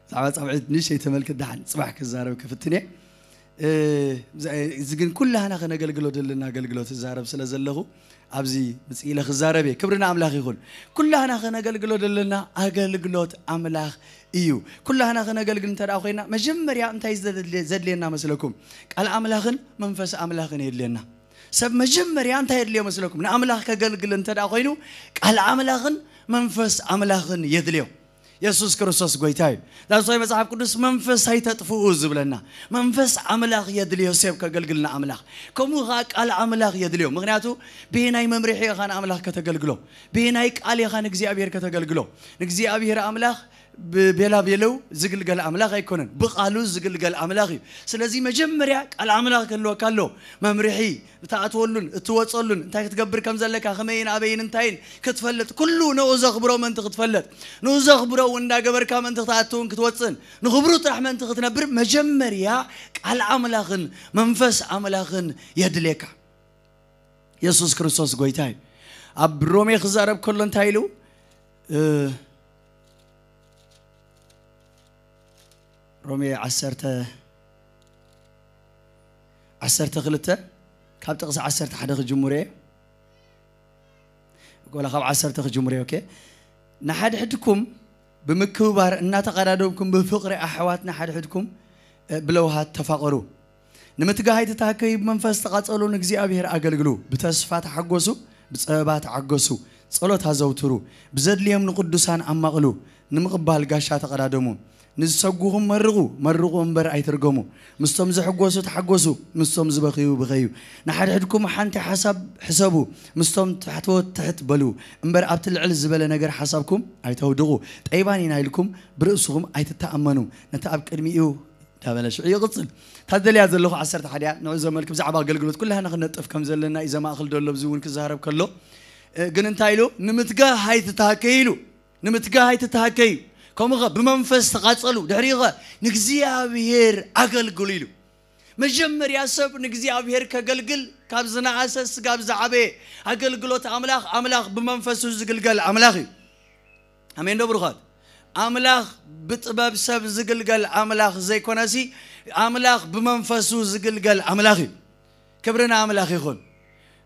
ብዛዕባ ጻውዒት ንእሽተይ ተመልክት፣ ደሓን ጽባሕ ክዛረብ ክፍትን እየ። እ፣ እዚ ግን ኩላህና ከነገልግሎ ዘለና ኣገልግሎት እዛረብ ስለ ዘለኹ፣ ኣብዚ ምጽእ ኢለ ክዛረብ እየ። ክብሪ ንኣምላኽ ይኹን። ኩላህና ከነገልግሎ ዘለና ኣገልግሎት ኣምላኽ እዩ። ኩላህና ከነገልግል እንተ ደኣ ኮይና፣ መጀመርያ እንታይ ዘድልየ-፣ ዘድልየና መስለኩም? ቃል ኣምላኽን መንፈስ ኣምላኽን የድልየና። ሰብ መጀመርያ እንታይ የድልዮ መስለኩም? ንኣምላኽ ከገልግል እንተ ደኣ ኮይኑ፣ ቃል ኣምላኽን መንፈስ ኣምላኽን የድልዮ። የሱስ ክርስቶስ ጎይታ እዩ። ዳስዋይ መጽሓፍ ቅዱስ መንፈስ ኣይተጥፍኡ ዝብለና። መንፈስ ኣምላኽ የድልዮ ሰብ ከገልግል ንኣምላኽ። ከምኡ ኸዓ ቃል ኣምላኽ የድልዮ። ምኽንያቱ ብናይ መምርሒ ኢኻ ንኣምላኽ ከተገልግሎ። ብናይ ቃል ኢኻ ንእግዚኣብሔር ከተገልግሎ። ንእግዚኣብሔር ኣምላኽ ብቤላ ቤለው ዝግልገል ኣምላኽ ኣይኮነን። ብቓሉ ዝግልገል ኣምላኽ እዩ። ስለዚ መጀመርያ ቃል ኣምላኽ ክህልወካ ኣሎ። መምርሒ እትኣትወሉን እትወጸሉን፣ እንታይ ክትገብር ከም ዘለካ፣ ከመይን ኣበይን እንታይን ክትፈልጥ፣ ኩሉ ንኡ ዘኽብሮ ምእንቲ ክትፈልጥ፣ ንኡ ዘኽብሮ እውን እንዳገበርካ ምእንቲ ክትኣትውን ክትወጽእን፣ ንኽብሩ ጥራሕ ምእንቲ ክትነብር፣ መጀመርያ ቃል ኣምላኽን መንፈስ ኣምላኽን የድልየካ። የሱስ ክርስቶስ ጎይታ እዩ። ኣብ ሮሜ ክዛረብ ከሎ እንታይ ኢሉ? እ፣ ሮሜ ዓሰርተ ዓሰርተ ክልተ ካብ ጥቕሲ ዓሰርተ ሓደ ክጅምር እየ። ወላ ካብ ዓሰርተ ክጅምር እየ። ኦኬ። ንሓድሕድኩም ብምክብባር እናተቐዳደምኩም ብፍቕሪ ኣሕዋት ንሓድሕድኩም፣ እ፣ ብለውሃት ተፋቐሩ። ንምትጋህ ኣይትታከዩ፣ ብመንፈስ ተቓጸሉ፣ ንእግዚኣብሔር ኣገልግሉ። ብተስፋ ተሓጎሱ፣ ብጸበባ ተዓገሱ። ጸሎት ኣዘውትሩ። ብዘድልዮም ንቅዱሳን ኣማቕሉ። ንምቕባል ጋሻ ተቐዳደሙ። ንዝሰጉኹም መርቑ፣ መርቑ እምበር ኣይትርገሙ። ምስቶም ዝሕጎሱ ተሓጎሱ፣ ምስቶም ዝበኽዩ ብኸዩ። ንሓድሕድኩም ሓንቲ ሓሳብ ሕሰቡ፣ ምስቶም ታሕተዎት ትሕት በሉ። እምበር ኣብቲ ልዕል ዝበለ ነገር ሓሳብኩም ኣይተውድቑ። ጠይባን ኢና ኢልኩም ብርእስኹም ኣይትተኣመኑ። ነቲ ኣብ ቅድሚኡ እንዳበለ ሽዑ ይቕጽል። እታ ደልያ ዘለኹ ዓሰርተ ሓደ እያ። ንዑ ዘመልክ ብዛዕባ ኣገልግሎት ኩላህና ክነጥፍ ከም ዘለና እዩ ዘማእኽል ደሎ፣ ኣብዚ እውን ክዛረብ ከሎ። እ፣ ግን እንታይ ኢሉ? ንምትጋህ ኣይትተሃከዩ ኢሉ። ንምትጋህ ኣይትተሃከዩ። ከምኡ ኸ ብመንፈስ ተቓጸሉ። ድሕሪኡ ኸ ንእግዚኣብሔር ኣገልግሉ ኢሉ። መጀመርያ ሰብ ንእግዚኣብሔር ከገልግል ካብ ዝነኣሰ ስጋብ ዝዓበየ ኣገልግሎት ኣምላኽ፣ ኣምላኽ ብመንፈሱ ዝግልገል ኣምላኽ እዩ። ኣሜን ዶ ብሩኻት? ኣምላኽ ብጥበብ ሰብ ዝግልገል ኣምላኽ ዘይኮነሲ፣ ኣምላኽ ብመንፈሱ ዝግልገል ኣምላኽ እዩ። ክብሪ ንኣምላኽ ይኹን።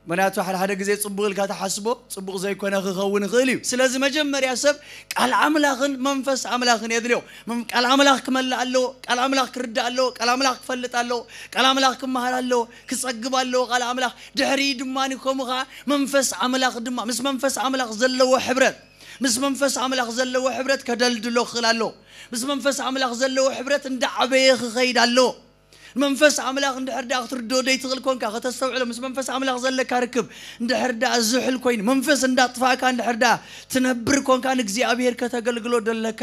ምኽንያቱ ሓደ ሓደ ግዜ ጽቡቕ ኢልካ ትሓስቦ ጽቡቕ ዘይኮነ ክኸውን ይኽእል እዩ። ስለዚ መጀመርያ ሰብ ቃል ኣምላኽን መንፈስ ኣምላኽን የድልዮ። መም-፣ ቃል ኣምላኽ ክመልእ ኣለዎ፣ ቃል ኣምላኽ ክርዳእ ኣለዎ፣ ቃል ኣምላኽ ክፈልጥ ኣለዎ፣ ቃል ኣምላኽ ክመሃር ኣለዎ፣ ክጸግብ ኣለዎ ቃል ኣምላኽ። ድሕሪ ድማ ከምኡ ኸዓ መንፈስ ኣምላኽ ድማ ምስ መንፈስ ኣምላኽ ዘለዎ ሕብረት፣ ምስ መንፈስ ኣምላኽ ዘለዎ ሕብረት ከደልድሎ ክኽእል ኣለዎ። ምስ መንፈስ ኣምላኽ ዘለዎ ሕብረት እንዳዓበየ ክኸይድ ኣለዎ። መንፈስ ኣምላኽ እንድሕር ደኣ ክትርድኦ ዘይትኽእል ኮንካ፣ ከተስተውዕሎ፣ ምስ መንፈስ ኣምላኽ ዘለካ ርክብ እንድሕር ደኣ ዝሑል ኮይኑ፣ መንፈስ እንዳጥፋእካ እንድሕር ደኣ ትነብር ኮንካ፣ ንእግዚኣብሔር ከተገልግሎ ደለካ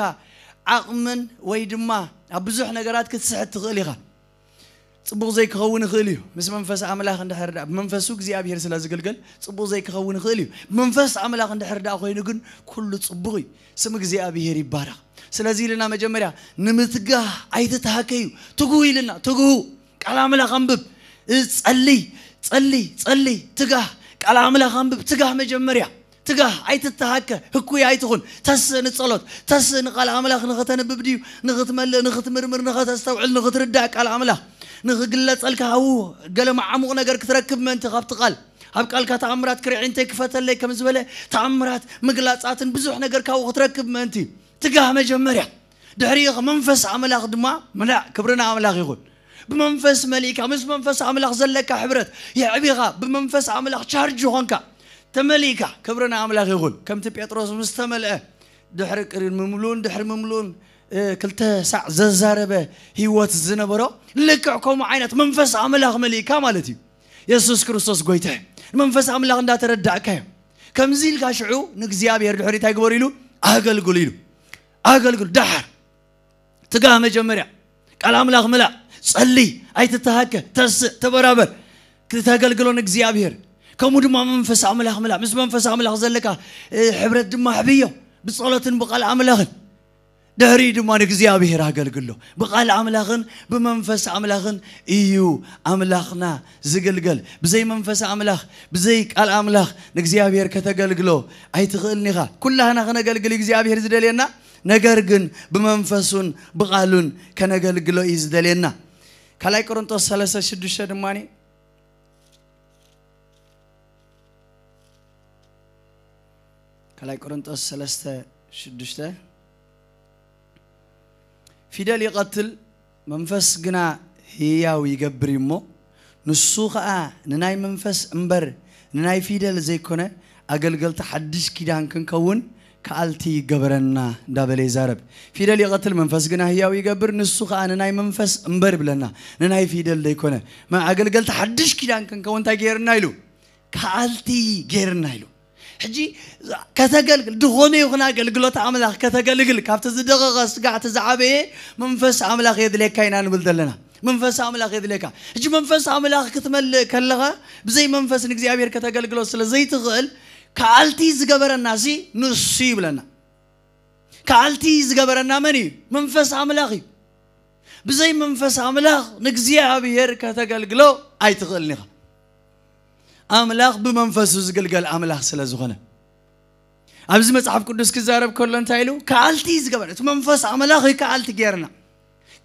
ዓቕምን ወይ ድማ ኣብ ብዙሕ ነገራት ክትስሕት ትኽእል ኢኻ። ጽቡቕ ዘይክኸውን ይኽእል እዩ። ምስ መንፈስ ኣምላኽ እንድሕር ደኣ፣ ብመንፈሱ እግዚኣብሔር ስለ ዝግልገል ጽቡቕ ዘይክኸውን ይኽእል እዩ። ብመንፈስ ኣምላኽ እንድሕር ደኣ ኮይኑ ግን ኩሉ ጽቡቕ እዩ። ስም እግዚኣብሔር ይባረኽ። ስለዚ ኢልና መጀመርያ ንምትጋህ ኣይትተሃከዩ። ትጉህ ኢልና፣ ትጉህ። ቃል ኣምላኽ ኣንብብ። እ፣ ጸልይ፣ ጸልይ፣ ጸልይ፣ ትጋህ። ቃል ኣምላኽ ኣንብብ፣ ትጋህ መጀመርያ። ትጋህ፣ ኣይትተሃከ፣ ህኩይ ኣይትኹን። ተስእ ንጸሎት፣ ተስእ ንቃል ኣምላኽ ንኸተንብብ ድዩ፣ ንኽትመልእ፣ ንኽትምርምር፣ ንኸተስተውዕል፣ ንኽትርዳእ ቃል ኣምላኽ። ንኽግለጸልካ ሃው ገለ መዓሙቕ ነገር ክትረክብ ምእንቲ ካብቲ ቃል። ኣብ ቃልካ ተኣምራት ክርኢ እንተይ ክፈተለይ ከም ዝበለ ተኣምራት ምግላጻትን ብዙሕ ነገር ካብኡ ክትረክብ ምእንቲ። ትጋህ መጀመርያ። ድሕሪኡ መንፈስ ኣምላኽ ድማ ምላእ። ክብሪ ንኣምላኽ ይኹን። ብመንፈስ መሊእካ፣ ምስ መንፈስ ኣምላኽ ዘለካ ሕብረት የዕቢኻ፣ ብመንፈስ ኣምላኽ ቻርጅ ኾንካ፣ ተመሊእካ፣ ክብሪ ንኣምላኽ ይኹን። ከምቲ ጴጥሮስ ምስ ተመልአ፣ ድሕሪ ቅሪን ምምሉእን፣ ድሕሪ ምምሉእን፣ እ፣ ክልተ ሳዕ ዘዛረበ ህይወት ዝነበሮ፣ ልክዕ ከምኡ ዓይነት መንፈስ ኣምላኽ መሊእካ ማለት እዩ። የሱስ ክርስቶስ ጎይታ እዩ። ንመንፈስ ኣምላኽ እንዳተረዳእካ እዩ። ከምዚ ኢልካ ሽዑ ንእግዚኣብሔር ድሕሪ እንታይ ግበሩ ኢሉ? ኣገልግሉ ኢሉ። ኣገልግሉ። ደሓር ትጋህ መጀመርያ። ቃል ኣምላኽ ምላእ። ጸልይ። ኣይትተሃከ። ተስእ። ተበራበር። ክተገልግሎ ንእግዚኣብሔር። ከምኡ ድማ መንፈስ ኣምላኽ ምላእ። ምስ መንፈስ ኣምላኽ ዘለካ፣ እ፣ ሕብረት ድማ ኣዕብዮ። ብጸሎትን ብቃል ኣምላኽን። ድሕሪኡ ድማ ንእግዚኣብሔር ኣገልግሎ። ብቃል ኣምላኽን ብመንፈስ ኣምላኽን እዩ ኣምላኽና ዝግልገል። ብዘይ መንፈስ ኣምላኽ፣ ብዘይ ቃል ኣምላኽ ንእግዚኣብሔር ከተገልግሎ ኣይትኽእልን ኢኻ። ኩላህና ከነገልግል እግዚኣብሔር ዝደልየና፣ ነገር ግን ብመንፈሱን ብቃሉን ከነገልግሎ እዩ ዝደልየና። ካልኣይ ቆሮንጦስ ሰለስተ ሽዱሽተ ድማ፣ ካልኣይ ቆሮንጦስ ሰለስተ ሽዱሽተ፣ ፊደል ይቐትል፣ መንፈስ ግና ህያው ይገብር እዩ እሞ፣ ንሱ ኸኣ ንናይ መንፈስ እምበር ንናይ ፊደል ዘይኮነ፣ ኣገልገልቲ ሓድሽ ኪዳን ክንከውን ከኣልቲ ይገበረና እንዳበለ ይዛረብ። ፊደል ይቐትል፣ መንፈስ ግና ህያው ይገብር፣ ንሱ ኸኣ ንናይ መንፈስ እምበር ይብለና፣ ንናይ ፊደል ዘይኮነ። መ-፣ ኣገልገልቲ ሓድሽ ኪዳን ክንከውን እንታይ ገይርና ኢሉ? ከኣልቲ ገይርና ኢሉ። ሕጂ ከተገልግል፣ ዝኾነ ይኹን ኣገልግሎት ኣምላኽ ከተገልግል፣ ካብቲ ዝደቐቐ ስጋዕ እቲ ዝዓበየ መንፈስ ኣምላኽ የድልየካ ኢና ንብል ዘለና። መንፈስ ኣምላኽ የድልየካ። ሕጂ መንፈስ ኣምላኽ ክትመልእ ከለኻ፣ ብዘይ መንፈስ ንእግዚኣብሔር ከተገልግሎ ስለ ዘይትኽእል፣ ከኣልቲ ዝገበረና ሲ ንሱ ይብለና። ከኣልቲ ዝገበረና መን እዩ? መንፈስ ኣምላኽ እዩ። ብዘይ መንፈስ ኣምላኽ ንእግዚኣብሔር ከተገልግሎ ኣይትኽእልን ኢኻ። ኣምላኽ ብመንፈሱ ዝግልገል ኣምላኽ ስለ ዝኾነ። ኣብዚ መጽሓፍ ቅዱስ ክዛረብ ከሎ እንታይ ኢሉ? ከኣልቲ ዝገበረ፣ እቲ መንፈስ ኣምላኽ እዩ ከኣልቲ ገይርና።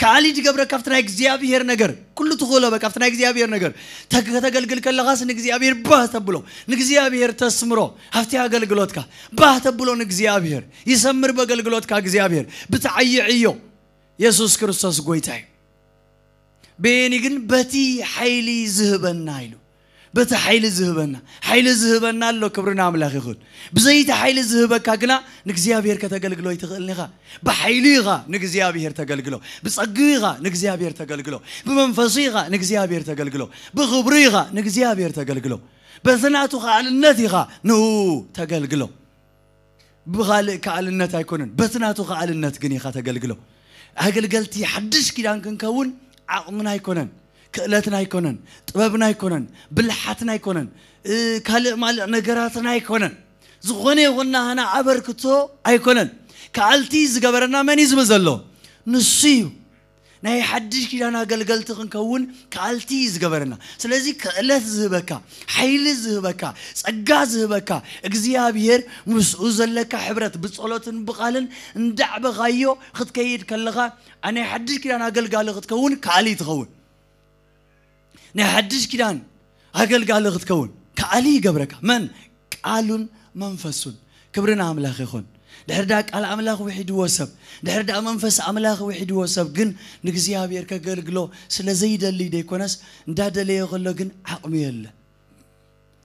ከኣሊ ትገብረካ ኣብቲ ናይ እግዚኣብሔር ነገር፣ ኩሉ ትኽእሎ በቃ ኣብቲ ናይ እግዚኣብሔር ነገር። ተግ-፣ ከተገልግል ከለኻስ ንእግዚኣብሔር ባህ ተብሎ፣ ንእግዚኣብሔር ተስምሮ፣ ኣብቲ ኣገልግሎትካ ባህ ተብሎ ንእግዚኣብሔር። ይሰምር በገልግሎትካ እግዚኣብሔር፣ ብትዓይዕ እዮ። የሱስ ክርስቶስ ጎይታ እዩ። በየኒ ግን በቲ ሓይሊ ዝህበና ኢሉ። በቲ ሓይሊ ዝህበና፣ ሓይሊ ዝህበና ኣሎ፣ ክብሪ ንኣምላኽ ይኹን። ብዘይቲ ሓይሊ ዝህበካ ግና ንእግዚኣብሔር ከተገልግሎ ኣይትኽእልን ኢኻ። ብሓይሊ ኢኻ ንእግዚኣብሔር ተገልግሎ፣ ብጸግኡ ኢኻ ንእግዚኣብሔር ተገልግሎ፣ ብመንፈሱ ኢኻ ንእግዚኣብሔር ተገልግሎ፣ ብኽብሩ ኢኻ ንእግዚኣብሔር ተገልግሎ፣ በቲ ናቱ ከኣልነት ኢኻ ንኡ ተገልግሎ። ብኻልእ ከኣልነት ኣይኮነን፣ በቲ ናቱ ከኣልነት ግን ኢኻ ተገልግሎ። ኣገልገልቲ ሓድሽ ኪዳን ክንከውን ዓቕምና ኣይኮነን፣ ክእለትና ኣይኮነን፣ ጥበብና ኣይኮነን፣ ብልሓትና ኣይኮነን፣ እ፣ ካልእ ማልእ ነገራትና ኣይኮነን። ዝኾነ ይኹን ናህና ኣበርክቶ ኣይኮነን። ከኣልቲ ዝገበረና መን እዩ ዝብል ዘሎ? ንሱ እዩ። ናይ ሓድሽ ኪዳን ኣገልገልቲ ክንከውን ከኣልቲ እዩ ዝገበረና። ስለዚ ክእለት ዝህበካ፣ ሓይሊ ዝህበካ፣ ጸጋ ዝህበካ እግዚኣብሔር ምስኡ ዘለካ ሕብረት ብጸሎትን ብቓልን እንዳዕበኻዮ ክትከይድ ከለኻ፣ ኣ-፣ ናይ ሓድሽ ኪዳን ኣገልጋሊ ክትከውን ከኣሊ ትኸውን። ናይ ሓድሽ ኪዳን ኣገልጋሊ ክትከውን ከኣሊ ይገብረካ። መን? ቃሉን መንፈሱን። ክብሪ ንኣምላኽ ይኹን። ድሕር ደኣ ቃል ኣምላኽ ውሒድዎ ሰብ፣ ድሕር ደኣ መንፈስ ኣምላኽ ውሒድዎ ሰብ ግን ንእግዚኣብሔር ከገልግሎ ስለ ዘይደሊ ደይኮነስ፣ እንዳደለየ ከሎ ግን ዓቕሚ የለ፣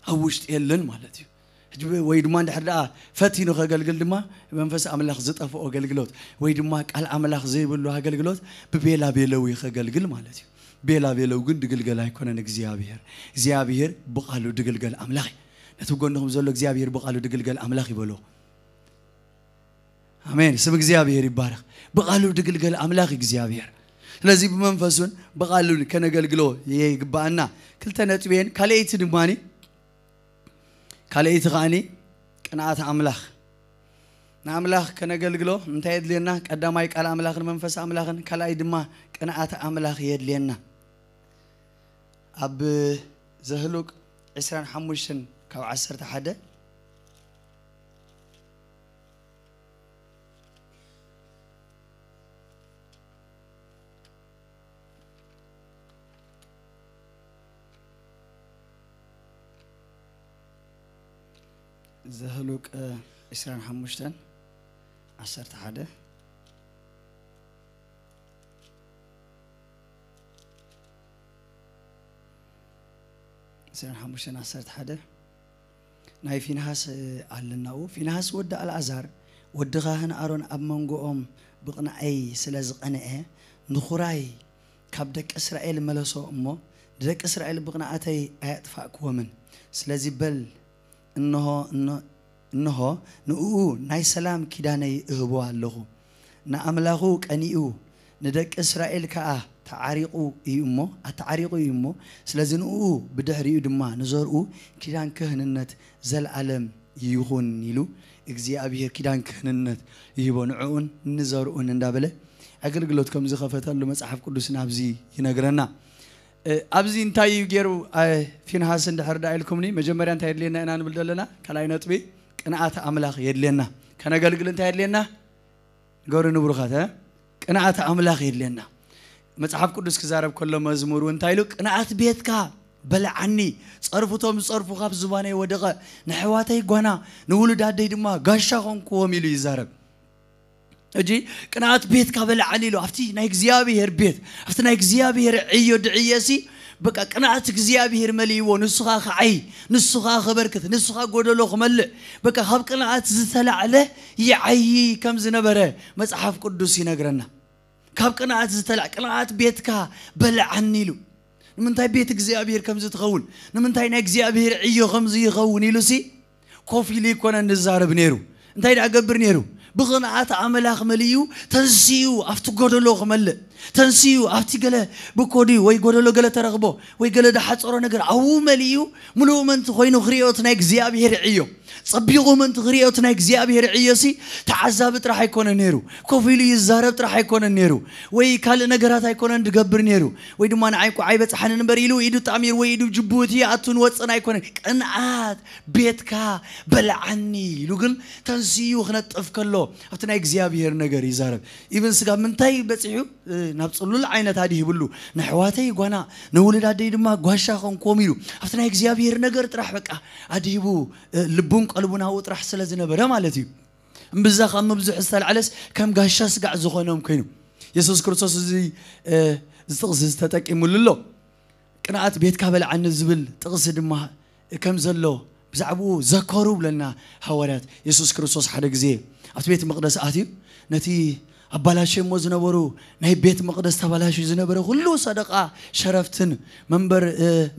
ኣብ ውሽጢ የለን ማለት እዩ። ሕጂ ወይ ድማ እንድሕር ደኣ ፈቲኑ ከገልግል ድማ መንፈስ ኣምላኽ ዝጠፍኦ ኣገልግሎት ወይ ድማ ቃል ኣምላኽ ዘይብሉ ኣገልግሎት ብቤላ ቤለው እዩ ከገልግል ማለት እዩ። ቤላ ቤለው ግን ድግልገል ኣይኮነን እግዚኣብሔር። እግዚኣብሔር ብቓሉ ድግልገል ኣምላኽ እዩ። ነቲ ጎንኹም ዘሎ እግዚኣብሔር ብቓሉ ድግልገል ኣምላኽ ይበሎ። ኣሜን። ስም እግዚኣብሔር ይባረኽ። ብቓሉ ድግልገል ኣምላኽ እግዚኣብሔር። ስለዚ ብመንፈሱን ብቓሉን ከነገልግሎ ይግባኣና። ክልተ ነጥቤን ካልኣይቲ ድማኒ፣ ካልኣይቲ ከኣኒ ቅንኣት ኣምላኽ። ንኣምላኽ ከነገልግሎ እንታይ የድልየና? ቀዳማይ ቃል ኣምላኽን መንፈስ ኣምላኽን፣ ካልኣይ ድማ ቅንኣት ኣምላኽ የድልየና። ኣብ ዘህሉቅ ዕስራን ሓሙሽተን ካብ ዓሰርተ ሓደ፣ ዘህሉቅ ዕስራን ሓሙሽተን ዓሰርተ ሓደ፣ ዕስራን ሓሙሽተን ዓሰርተ ሓደ። ናይ ፊንሃስ ኣለናኡ። ፊንሃስ ወዲ ኣልኣዛር ወዲ ካህን ኣሮን ኣብ መንጎኦም ብቕንኣይ ስለ ዝቐንአ፣ ንኹራይ ካብ ደቂ እስራኤል መለሶ እሞ፣ ንደቂ እስራኤል ብቕንኣተይ ኣየጥፋእክዎምን። ስለዚ በል፣ እንሆ፣ እኖ-፣ እንሆ ንእኡ ናይ ሰላም ኪዳነይ እህቦ ኣለኹ። ንኣምላኹ ቀኒኡ፣ ንደቂ እስራኤል ከኣ ተዓሪቑ እዩ እሞ፣ ኣተዓሪቑ እዩ እሞ፣ ስለዚ ንእኡ ብድሕሪኡ ድማ ንዘርኡ ኪዳን ክህንነት ዘለኣለም ይኹን ኢሉ እግዚኣብሔር ኪዳን ክህንነት ይህቦ፣ ንዕኡን ንዘርኡን እንዳበለ ኣገልግሎት ከም ዝኸፈተሉ መጽሓፍ ቅዱስ ናብዚ ይነግረና። እ፣ ኣብዚ እንታይ እዩ ገይሩ፣ እ፣ ፊንሃስ እንድሕር ደኣ ኢልኩምኒ፣ መጀመርያ እንታይ የድልየና ኢና ንብል ዘለና? ካልኣይ ነጥቢ፣ ቅንኣት ኣምላኽ የድልየና። ከነገልግል እንታይ የድልየና? ንገሩኒ ብሩኻት፣ እ? ቅንኣት ኣምላኽ የድልየና። መጽሓፍ ቅዱስ ክዛረብ ከሎ መዝሙር እውን እንታይ ኢሉ? "ቅንኣት ቤትካ በልዓኒ፣ ጸርፍቶም ዝጸርፉ ካብ ዝባነይ ወደቐ፣ ንኣሕዋተይ ጓና፣ ንውሉድ ኣደይ ድማ ጋሻ ኾንክዎም" ኢሉ ይዛረብ። ሕጂ ቅንኣት ቤትካ በልዓኒ ኢሉ፣ ኣብቲ ናይ እግዚኣብሔር ቤት፣ ኣብቲ ናይ እግዚኣብሔር ዕዮ ድዕየሲ፣ በቃ ቅንኣት እግዚኣብሔር መሊእዎ፣ ንሱ ኸኣ ክዓይ፣ ንሱ ኸኣ ከበርክት፣ ንሱ ኸኣ ጎደሎ ክመልእ፣ በቃ ካብ ቅንኣት ዝተላዕለ ይዓዪ ከም ዝነበረ መጽሓፍ ቅዱስ ይነግረና። ካብ ቅንኣት ዝተላዕ-፣ ቅንኣት ቤትካ በልዓኒ ኢሉ። ንምንታይ ቤት እግዚኣብሔር ከም ዝትኸውን፣ ንምንታይ ናይ እግዚኣብሔር ዕዮ ከም ዝይኸውን ኢሉሲ ኮፍ ኢሉ ኣይኮነን ዝዛረብ ነይሩ። እንታይ ደኣ ገብር ነይሩ? ብቕንኣት ኣምላኽ መሊኡ ተንሲኡ ኣብቲ ጎደሎ ክመልእ፣ ተንሲኡ ኣብቲ ገለ ብኮዲ ወይ ጎደሎ ገለ ተረኽቦ ወይ ገለ ዝሓጸሮ ነገር ኣብኡ መሊኡ ምሉእ ምእንቲ ኮይኑ ክርእዮ እቲ ናይ እግዚኣብሔር ዕዮ፣ ጸቢቑ ምእንቲ ክርእዮ እቲ ናይ እግዚኣብሔር ዕዮሲ ተዓዛቢ ጥራሕ ኣይኮነን ነይሩ። ኮፍ ኢሉ ይዛረብ ጥራሕ ኣይኮነን ነይሩ። ወይ ካልእ ነገራት ኣይኮነን ዝገብር ነይሩ። ወይ ድማ ንዓይ እኮ ኣይበጽሓንን እምበር ኢሉ ኢዱ ጣሚሩ ወይ ኢዱ ጅቡኡ እቲ ይኣቱን ወጽን ኣይኮነን። ቅንኣት ቤትካ በልዓኒ ኢሉ ግን ተንሲኡ ክነጥፍ ከሎ ኣብቲ ናይ እግዚኣብሔር ነገር ይዛረብ። ኢብን ስጋ ምንታይ በጺሑ? እ፣ ናብ ጽሉል ዓይነት ኣድሂብሉ፣ ንኣሕዋተይ ጓና፣ ንውሉድ ኣደይ ድማ ጓሻ ኾንኮም ኢሉ ኣብቲ ናይ እግዚኣብሔር ነገር ጥራሕ በቃ ኣድሂቡ፣ ልቡን ቀልቡን ኣብኡ ጥራሕ ስለ ዝነበረ ማለት እዩ። እምብዛ ካብ ምብዝሑ ዝተላዕለስ ከም ጋሻ ስጋዕ ዝኾኖም ኮይኑ፣ የሱስ ክርስቶስ እዚ ጥቕሲ ዝተጠቂሙሉ ኣሎ። ቅንኣት ቤትካ በልዓኒ ዝብል ጥቕሲ ድማ ከም ዘሎ ብዛዕባኡ ዘከሩ ብለና። ሃዋርያት የሱስ ክርስቶስ ሓደ ግዜ ኣብቲ ቤት መቕደስ ኣትዩ ነቲ ኣባላሸሞ ዝነበሩ ናይ ቤት መቕደስ ተባላሽዩ ዝነበረ ኩሉ ሰደቓ ሸረፍትን መንበር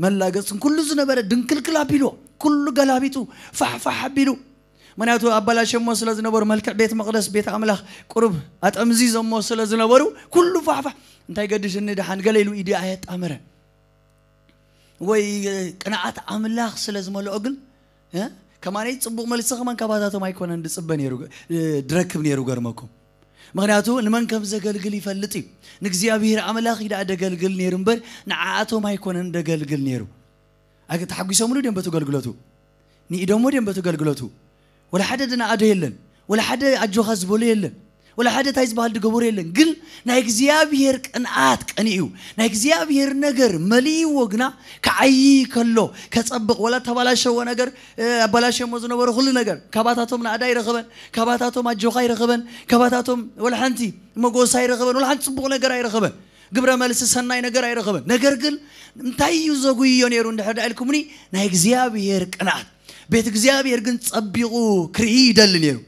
መላገፅን ኩሉ ዝነበረ ድንክልክል ኣቢሉ ኩሉ ገላቢጡ ፋሕፋሕ ኣቢሉ። ምክንያቱ ኣባላሸሞ ስለ ዝነበሩ መልክዕ ቤት መቕደስ ቤት ኣምላኽ ቁሩብ ኣጠምዚዞሞ ስለ ዝነበሩ ኩሉ ፋሕፋሕ። እንታይ ገድሽኒ ደሓን ገለ ኢሉ ኢዲ ኣየጣመረ ወይ ቅንዓት ኣምላኽ ስለ ዝመልኦ ግን ከማነይ ፅቡቕ መልሲ ከማን ካባታቶም ኣይኮነን ድፅበ ነይሩ ድረክብ ነይሩ። ገርመኩም ምክንያቱ ንመን ከም ዘገልግል ይፈልጥ እዩ። ንእግዚኣብሔር ኣምላኽ እዩ ደኣ ደገልግል ነይሩ እምበር ንዓኣቶም ኣይኮነን ደገልግል ነይሩ። ተሓጒሶምሉ ድዮም በቲ ገልግሎቱ? ንኢዶሞ ድዮም በቲ ገልግሎቱ? ወላ ሓደ ድነኣዶ የለን። ወላ ሓደ ኣጆኻ ዝበሎ የለን። ወላ ሓደ እንታይ ዝበሃል ድገበሮ የለን። ግን ናይ እግዚኣብሔር ቅንዓት ቀኒኡ ናይ እግዚኣብሔር ነገር መሊእዎ ግና ክዓይይ ከሎ ከጸብቕ ወላ ተባላሸዎ ነገር ኣባላሸሞ ዝነበረ ኩሉ ነገር ካባታቶም ናእዳ ኣይረኸበን። ካባታቶም ኣጆኻ ኣይረኸበን። ካባታቶም ወላ ሓንቲ መጎሳ ኣይረኸበን። ወላ ሓንቲ ጽቡቕ ነገር ኣይረኸበን። ግብረ መልሲ ሰናይ ነገር ኣይረኸበን። ነገር ግን እንታይ እዩ ዘጉይዮ ነይሩ እንድሕር ዳ ኢልኩምኒ ናይ እግዚኣብሔር ቅንዓት ቤት እግዚኣብሔር ግን ጸቢቑ ክርኢ ይደሊ ነይሩ።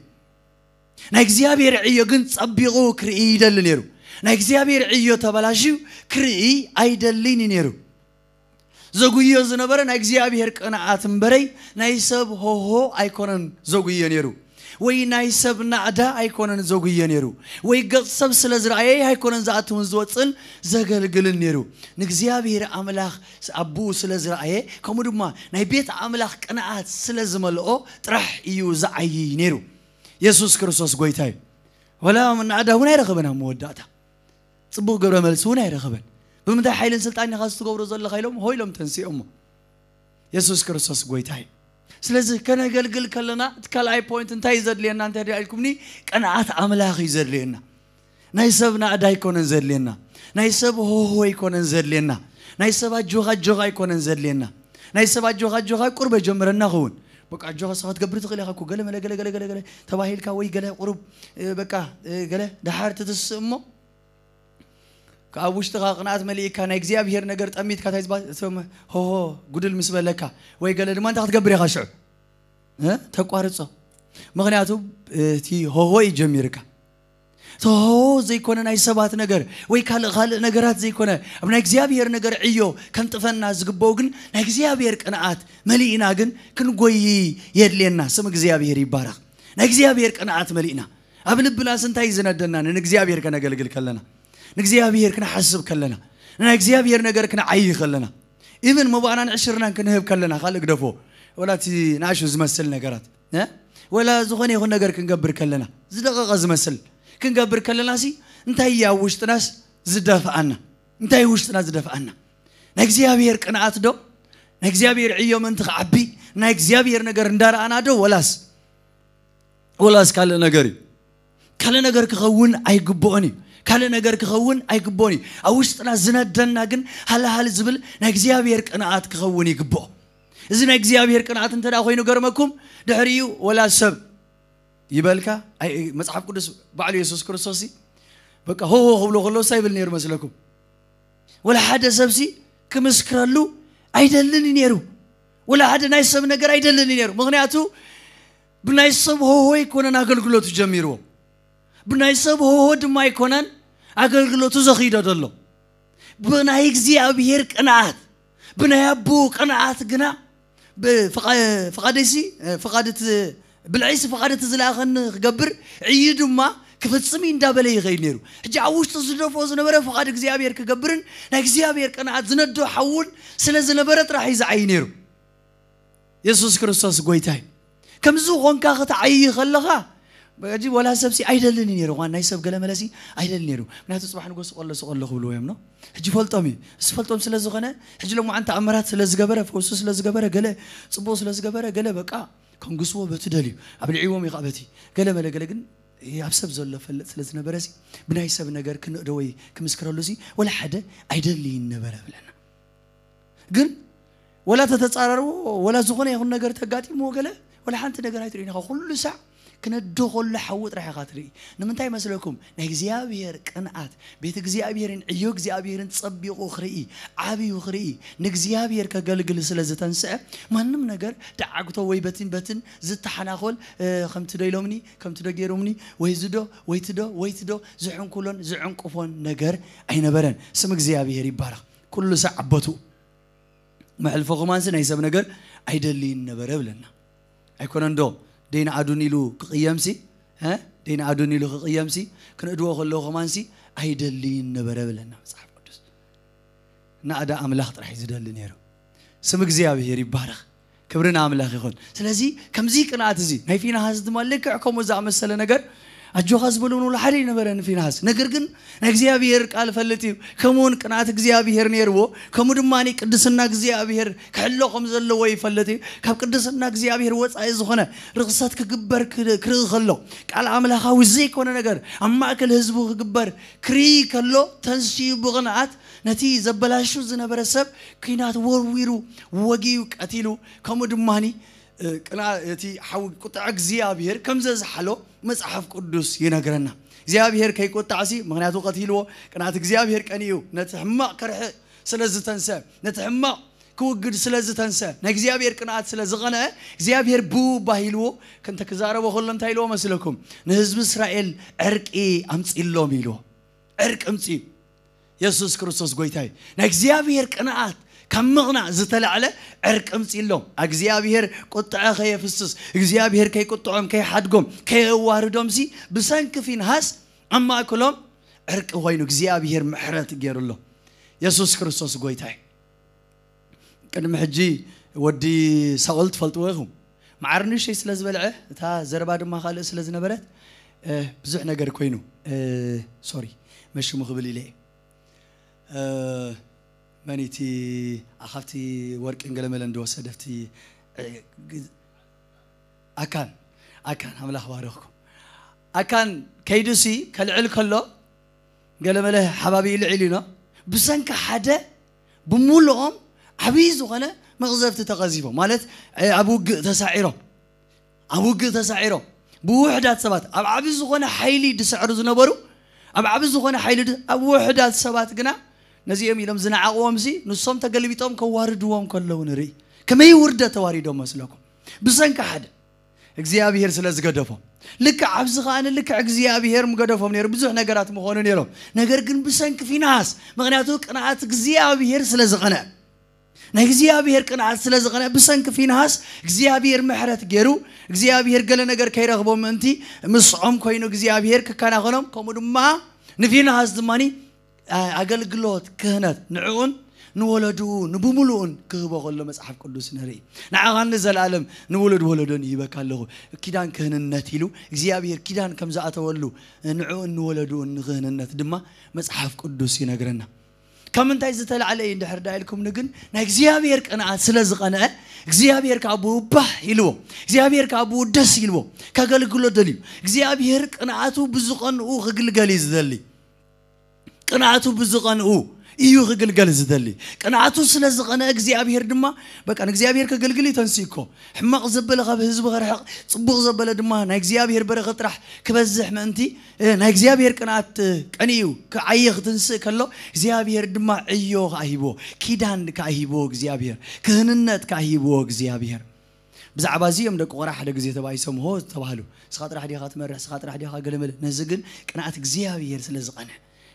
ናይ እግዚኣብሔር ዕዮ ግን ጸቢቑ ክርኢ ይደሊ ነይሩ። ናይ እግዚኣብሔር ዕዮ ተበላሽዩ ክርኢ ኣይደልን እዩ ነይሩ። ዘጉዮ ዝነበረ ናይ እግዚኣብሔር ቅንዓት እምበረይ ናይ ሰብ ሆሆ ኣይኮነን ዘጉዮ ነይሩ። ወይ ናይ ሰብ ናዕዳ ኣይኮነን ዘጉዮ ነይሩ። ወይ ገጽ ሰብ ስለ ዝረኣየ ኣይኮነን ዝኣትውን ዝወፅን ዘገልግልን ነይሩ። ንእግዚኣብሔር ኣምላኽ ኣቦኡ ስለ ዝረኣየ ከምኡ ድማ ናይ ቤት ኣምላኽ ቅንዓት ስለ ዝመልኦ ጥራሕ እዩ ዝዓይይ ነይሩ። የሱስ ክርስቶስ ጎይታ እዩ። ወላ ናዕዳ እውን ኣይረኸበን ኣብ መወዳእታ ጽቡቕ ግብረ መልሲ እውን ኣይረኸበን። ብምንታይ ሓይልን ስልጣን ኢኻ ዝትገብሮ ዘለኻ ኢሎም ሆ ኢሎም ተንሲኦሞ። የሱስ ክርስቶስ ጎይታ እዩ። ስለዚ ከነገልግል ከለና እቲ ካልኣይ ፖይንት እንታይ እዩ ዘድልየና እንተ ኢልኩምኒ ቅንዓት ኣምላኽ እዩ ዘድልየና። ናይ ሰብ ናእዳ ኣይኮነን ዘድልየና። ናይ ሰብ ሆሆ ኣይኮነን ዘድልየና። ናይ ሰብ ኣጆኻ ኣጆኻ ኣይኮነን ዘድልየና። ናይ ሰብ ኣጆኻ ኣጆኻ ቁርበ ጀምረና ኸውን በቃ ኣጆኻ ሰኻ ትገብር ትኽእል ኢኻ እኮ ገለ መለ ገለ ገለ ገለ ገለ ተባሂልካ ወይ ገለ ቁሩብ በቃ ገለ ደሓር ትትስእ እሞ ካብ ውሽጥኻ ቅንኣት መሊእካ ናይ እግዚኣብሄር ነገር ጠሚትካ እንታይ ዝበሃል እቶም ሆሆ ጉድል ምስ በለካ ወይ ገለ ድማ እንታይ ክትገብር ኢኻ ሽዑ ተቋርጾ። ምክንያቱ እቲ ሆሆ እዩ ጀሚርካ። እቲ ሆሆ ዘይኮነ ናይ ሰባት ነገር ወይ ካልእ ካልእ ነገራት ዘይኮነ ኣብ ናይ እግዚኣብሄር ነገር ዕዮ ከንጥፈና ዝግበኡ ግን ናይ እግዚኣብሄር ቅንኣት መሊእና ግን ክንጎይ የድልየና። ስም እግዚኣብሄር ይባረኽ። ናይ እግዚኣብሄር ቅንኣት መሊእና ኣብ ልብናስ እንታይ እዩ ዝነደና? ንእግዚኣብሔር ከነገልግል ከለና ንእግዚኣብሔር ክንሓስብ ከለና ንናይ እግዚኣብሔር ነገር ክንዓይ ከለና ኢብን መባእናን ዕሽርናን ክንህብ ከለና ካልእ ግደፎ ወላ እቲ ንኣሹ ዝመስል ነገራት ወላ ዝኾነ ይኹን ነገር ክንገብር ከለና ዝደቐቐ ዝመስል ክንገብር ከለና ሲ እንታይ እዩ ኣብ ውሽጥናስ ዝደፍኣና? እንታይ ውሽጥና ዝደፍኣና? ናይ እግዚኣብሔር ቅንኣት ዶ ናይ እግዚኣብሔር ዕዮ ምእንቲ ክዓቢ ናይ እግዚኣብሔር ነገር እንዳረኣና ዶ ወላስ ወላስ ካልእ ነገር እዩ? ካልእ ነገር ክኸውን ኣይግብኦን እዩ። ካልእ ነገር ክኸውን ኣይግብኦን እዩ። ኣብ ውሽጥና ዝነደና ግን ሃልሃል ዝብል ናይ እግዚኣብሔር ቅንኣት ክኸውን ይግብኦ። እዚ ናይ እግዚኣብሔር ቅንኣት እንተ ደኣ ኮይኑ ገርመኩም ድሕሪኡ ወላ ሰብ ይበልካ መጽሓፍ ቅዱስ ባዕሉ የሱስ ክርስቶስ በቃ ሆሆ ክብሎ ከሎ እንታይ ይብል ነይሩ መስለኩም? ወላ ሓደ ሰብሲ ክምስክረሉ ኣይደልን እዩ ነይሩ። ወላ ሓደ ናይ ሰብ ነገር ኣይደልን እዩ ነይሩ። ምክንያቱ ብናይ ሰብ ሆሆ ኣይኮነን ኣገልግሎቱ ጀሚርዎ። ብናይ ሰብ ሆሆ ድማ ኣይኮነን ኣገልግሎቱ ዘኺዶ ዘሎ። ብናይ እግዚኣብሔር ቅንኣት ብናይ ኣቦኡ ቅንኣት ግና ፍቓደይሲ ፍቓድት ብልዐይሲ ፍቓድት ዝለኣኸኒ ክገብር ዕዩ ድማ ክፍጽም እዩ እንዳበለ ይኸይድ ነይሩ። ሕጂ ኣብ ውሽጡ ዝደፍኦ ዝነበረ ፍቓድ እግዚኣብሔር ክገብርን ናይ እግዚኣብሔር ቅንኣት ዝነዶ ሓውን ስለ ዝነበረ ጥራሕ እዩ ዝዓይ ነይሩ። የሱስ ክርስቶስ ጎይታ እዩ። ከምዚ ኾንካ ክትዓይይ ከለኻ ሕጂ ወላ ሰብሲ ኣይደልን እዩ ነይሩ። እኳን ናይ ሰብ ገለ መለሲ ኣይደልን ነይሩ። ምክንያቱ ጽባሕ ንጎ ስቆሎ ስቆሎ ክብልዎ እዮም ኖ። ሕጂ ፈልጦም እዩ። እሱ ፈልጦም ስለ ዝኾነ ሕጂ ሎማዓንቲ ተኣምራት ስለ ዝገበረ ፈውሱ ስለ ዝገበረ ገለ ጽቡቕ ስለ ዝገበረ ገለ በቃ ከንግስዎ በቲ ደልዩ ኣብልዕዎም እዩ ከዓ በቲ ገለ መለ ገለ ግን ኣብ ሰብ ዘሎ ፈልጥ ስለ ዝነበረ ሲ ብናይ ሰብ ነገር ክንእዶ ወይ ክምስክረሉ ሲ ወላ ሓደ ኣይደልይን ነበረ ብለና። ግን ወላ ተተጻረርዎ ወላ ዝኾነ ይኹን ነገር ተጋጢምዎ ገለ ወላ ሓንቲ ነገር ኣይትርእዩን ኢኻ። ኩሉ ሳዕ ክነዶ ከሎ ሓዊ ጥራሕ ኢኻ ትርኢ። ንምንታይ መስለኩም? ናይ እግዚኣብሔር ቅንኣት፣ ቤት እግዚኣብሔርን ዕዮ እግዚኣብሔርን ጸቢቑ ክርኢ፣ ዓብዩ ክርኢ፣ ንእግዚኣብሔር ከገልግል ስለ ዝተንስአ፣ ማንም ነገር ደዓግቶ ወይ በትን በትን ዝተሓናኾል ከምቲ ዶ ኢሎምኒ ከምቲ ዶ ገይሮምኒ ወይ ዝዶ ወይ ትዶ ወይ ትዶ ዝሕንኩሎን ዝዕንቅፎን ነገር ኣይነበረን። ስም እግዚኣብሔር ይባረኽ። ኩሉ ሳዕ ኣቦቱ መሕልፎ ከማንሲ ናይ ሰብ ነገር ኣይደልይን ነበረ ብለና። ኣይኮነን ዶ? ደይንኣዱን ኢሉ ክቕየምሲ ደይንኣዱን ኢሉ ክቕየምሲ ክንእድዎ ከለዉ ከማንሲ ኣይደልይን ነበረ ብለና መፅሓፍ ቅዱስ። ናእዳ ኣምላኽ ጥራሕ እዩ ዝደሊ ነይሩ። ስም እግዚኣብሔር ይባረኽ። ክብሪ ንኣምላኽ ይኹን። ስለዚ ከምዚ ቅንኣት እዚ ናይ ፊንሃስ ድማ ልክዕ ከምኡ ዝኣመሰለ ነገር ኣጆኻ ዝበሉ ንብሎ ሓደ ይነበረ ንፊንሃስ። ነገር ግን ናይ እግዚኣብሔር ቃል ፈልጥ እዩ። ከምኡ እውን ቅንኣት እግዚኣብሔር ነይርዎ። ከምኡ ድማ ቅድስና እግዚኣብሔር ክሕሎ ከም ዘለዎ ይፈልጥ እዩ። ካብ ቅድስና እግዚኣብሔር ወፃኢ ዝኾነ ርኽሰት ክግበር ክርኢ ከሎ፣ ቃል ኣምላኻዊ ዘይኮነ ነገር ኣብ ማእከል ህዝቡ ክግበር ክርኢ ከሎ፣ ተንስኡ ብቕንኣት ነቲ ዘበላሹ ዝነበረ ሰብ ኲናት ወርዊሩ ወጊኡ ቀቲሉ። ከምኡ ድማ እቲ ሓዊ ቁጥዐ እግዚኣብሔር ከም ዘዝሓሎ መጽሓፍ ቅዱስ ይነግረና። እግዚኣብሔር ከይቁጣዕሲ፣ ምኽንያቱ ቀቲልዎ፣ ቅንኣት እግዚኣብሔር ቀኒኡ ነቲ ሕማቕ ከርሕእ ስለ ዝተንሰ፣ ነቲ ሕማቕ ክውግድ ስለ ዝተንሰ፣ ናይ እግዚኣብሔር ቅንኣት ስለ ዝቐንአ እግዚኣብሔር ብኡ ባሂልዎ። ከምተ ክዛረቦ ከሎ እንታይ ኢልዎ መስለኩም? ንህዝቢ እስራኤል ዕርቂ ኣምጺሎም ኢልዎ። ዕርቂ እምጺ። የሱስ ክርስቶስ ጎይታ እዩ። ናይ እግዚኣብሔር ቅንኣት ካብ ምቕናእ ዝተላዕለ ዕርቂ እምጺሎም። እግዚኣብሔር ቁጥዐ ከየፍስስ፣ እግዚኣብሔር ከይቁጥዖም፣ ከይሓድጎም፣ ከየዋርዶምሲ ብሰንኪ ፊንሃስ ኣብ ማእከሎም ዕርቂ ኮይኑ እግዚኣብሔር ምሕረት ገይሩሎም። የሱስ ክርስቶስ ጎይታ እዩ። ቅድሚ ሕጂ ወዲ ሳኦል ትፈልጥዎ ኢኹም። መዓር ንእሽተይ ስለ ዝበልዐ እታ ዘረባ ድማ ካልእ ስለ ዝነበረት ብዙሕ ነገር ኮይኑ። ሶሪ፣ መሽሙ ክብል ኢለ እየ። መን እቲ ኣኻብቲ ወርቅን ገለመለን ዝወሰደ ኣብቲ ኣካን ኣካን ኣምላኽ ባረኽኩም። ኣካን ከይዱሲ ከልዕል ከሎ ገለመለ ሓባቢ ልዕል ኢሎ ብሰንኪ ሓደ ብምሉኦም ዓብዪ ዝኾነ መቕዘፍቲ ተቐዚፎም፣ ማለት ኣብ ውግእ ተሳዒሮም፣ ኣብ ውግእ ተሳዒሮም ብውሕዳት ሰባት ኣብ ዓቢ ዝኾነ ሓይሊ ዝስዕሩ ዝነበሩ፣ ኣብ ዓቢ ዝኾነ ሓይሊ ድ- ኣብ ውሕዳት ሰባት ግና ነዚኦም ኢሎም ዝነዓቕዎም ሲ ንሶም ተገልቢጦም ከዋርድዎም ከለዉ ንርኢ። ከመይ ውርደት ተዋሪዶም መስለኩም? ብሰንኪ ሓደ እግዚኣብሔር ስለ ዝገደፎም። ልክዕ ኣብዚ ከኣ ልክዕ እግዚኣብሔር ምገደፎም ነይሩ፣ ብዙሕ ነገራት ምኾኑ ነይሮም። ነገር ግን ብሰንኪ ፊንሃስ፣ ምኽንያቱ ቅንኣት እግዚኣብሔር ስለ ዝቐነ፣ ናይ እግዚኣብሔር ቅንኣት ስለ ዝቐነ፣ ብሰንኪ ፊንሃስ እግዚኣብሔር ምሕረት ገይሩ፣ እግዚኣብሔር ገለ ነገር ከይረኽቦም ምእንቲ ምስዖም ኮይኑ እግዚኣብሔር ክከናኸኖም፣ ከምኡ ድማ ንፊንሃስ ድማ ኣገልግሎት ክህነት ንዕኡን ንወለድኡ ንብምሉኡን ክህቦ ከሎ መጽሓፍ ቅዱስ ንርኢ። ንዓኻን ንዘለኣለም ንውሉድ ወለዶን ይህበካ ኣለኹ። ኪዳን ክህንነት ኢሉ እግዚኣብሔር ኪዳን ከም ዝኣተወሉ ንዕኡን ንወለድኡን ንክህንነት ድማ መጽሓፍ ቅዱስ ይነግረና። ካብ ምንታይ ዝተላዕለ እዩ እንድሕር ዳ ኢልኩምኒ ግን ናይ እግዚኣብሔር ቅንኣት ስለ ዝቐንአ እግዚኣብሔር ከዓ ብኡ ባህ ኢልዎ፣ እግዚኣብሔር ከዓ ብኡ ደስ ኢልዎ ከገልግሎ ደልዩ። እግዚኣብሔር ቅንኣቱ ብዝቐንኡ ክግልገል እዩ ዝደሊ። ቅንኣቱ ብዝቐንኡ እዩ ክግልገል ዝደሊ። ቅንኣቱ ስለ ዝቐነ እግዚኣብሔር ድማ በቃ ንእግዚኣብሔር ከገልግል እዩ ተንስኡ እኮ። ሕማቕ ዘበለ ካብ ህዝቢ ክርሕቕ፣ ጽቡቕ ዘበለ ድማ ናይ እግዚኣብሔር በረኸት ጥራሕ ክበዝሕ ምእንቲ ናይ እግዚኣብሔር ቅንኣት ቀኒኡ ክዓየ ክትንስእ ከሎ እግዚኣብሔር ድማ ዕዮ ከኣ ሂብዎ፣ ኪዳን ከኣ ሂብዎ እግዚኣብሔር፣ ክህንነት ከኣ ሂብዎ እግዚኣብሔር። ብዛዕባ እዚ እዮም ደቂ ቆራ ሓደ ግዜ ተባኢሶም ሆ ተባህሉ። ስኻ ጥራሕ ዲኻ ትመርሕ፣ ስኻ ጥራሕ ዲኻ ገለመለ። ነዚ ግን ቅንኣት እግዚኣብሔር ስለ ዝቐነ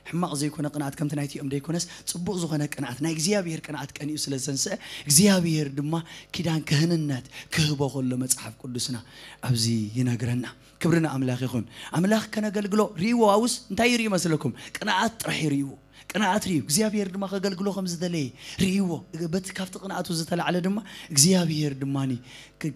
ሕማቕ ዘይኮነ ቅንኣት ከምቲ ናይቲኦም ደይኮነስ ጽቡቕ ዝኾነ ቅንኣት ናይ እግዚኣብሔር ቅንኣት ቀኒኡ ስለ ዝተንስአ እግዚኣብሔር ድማ ኪዳን ክህንነት ክህቦ ከሎ መጽሓፍ ቅዱስና ኣብዚ ይነግረና። ክብሪ ንኣምላኽ ይኹን። ኣምላኽ ከነገልግሎ ርእይዎ ኣውስ እንታይ ይርኢ መስለኩም? ቅንኣት ጥራሕ ይርእይዎ። ቅንኣት ርእዩ እግዚኣብሔር ድማ ከገልግሎ ከም ዝደለየ ርእይዎ። በቲ ካብቲ ቅንኣቱ ዝተላዕለ ድማ እግዚኣብሔር ድማ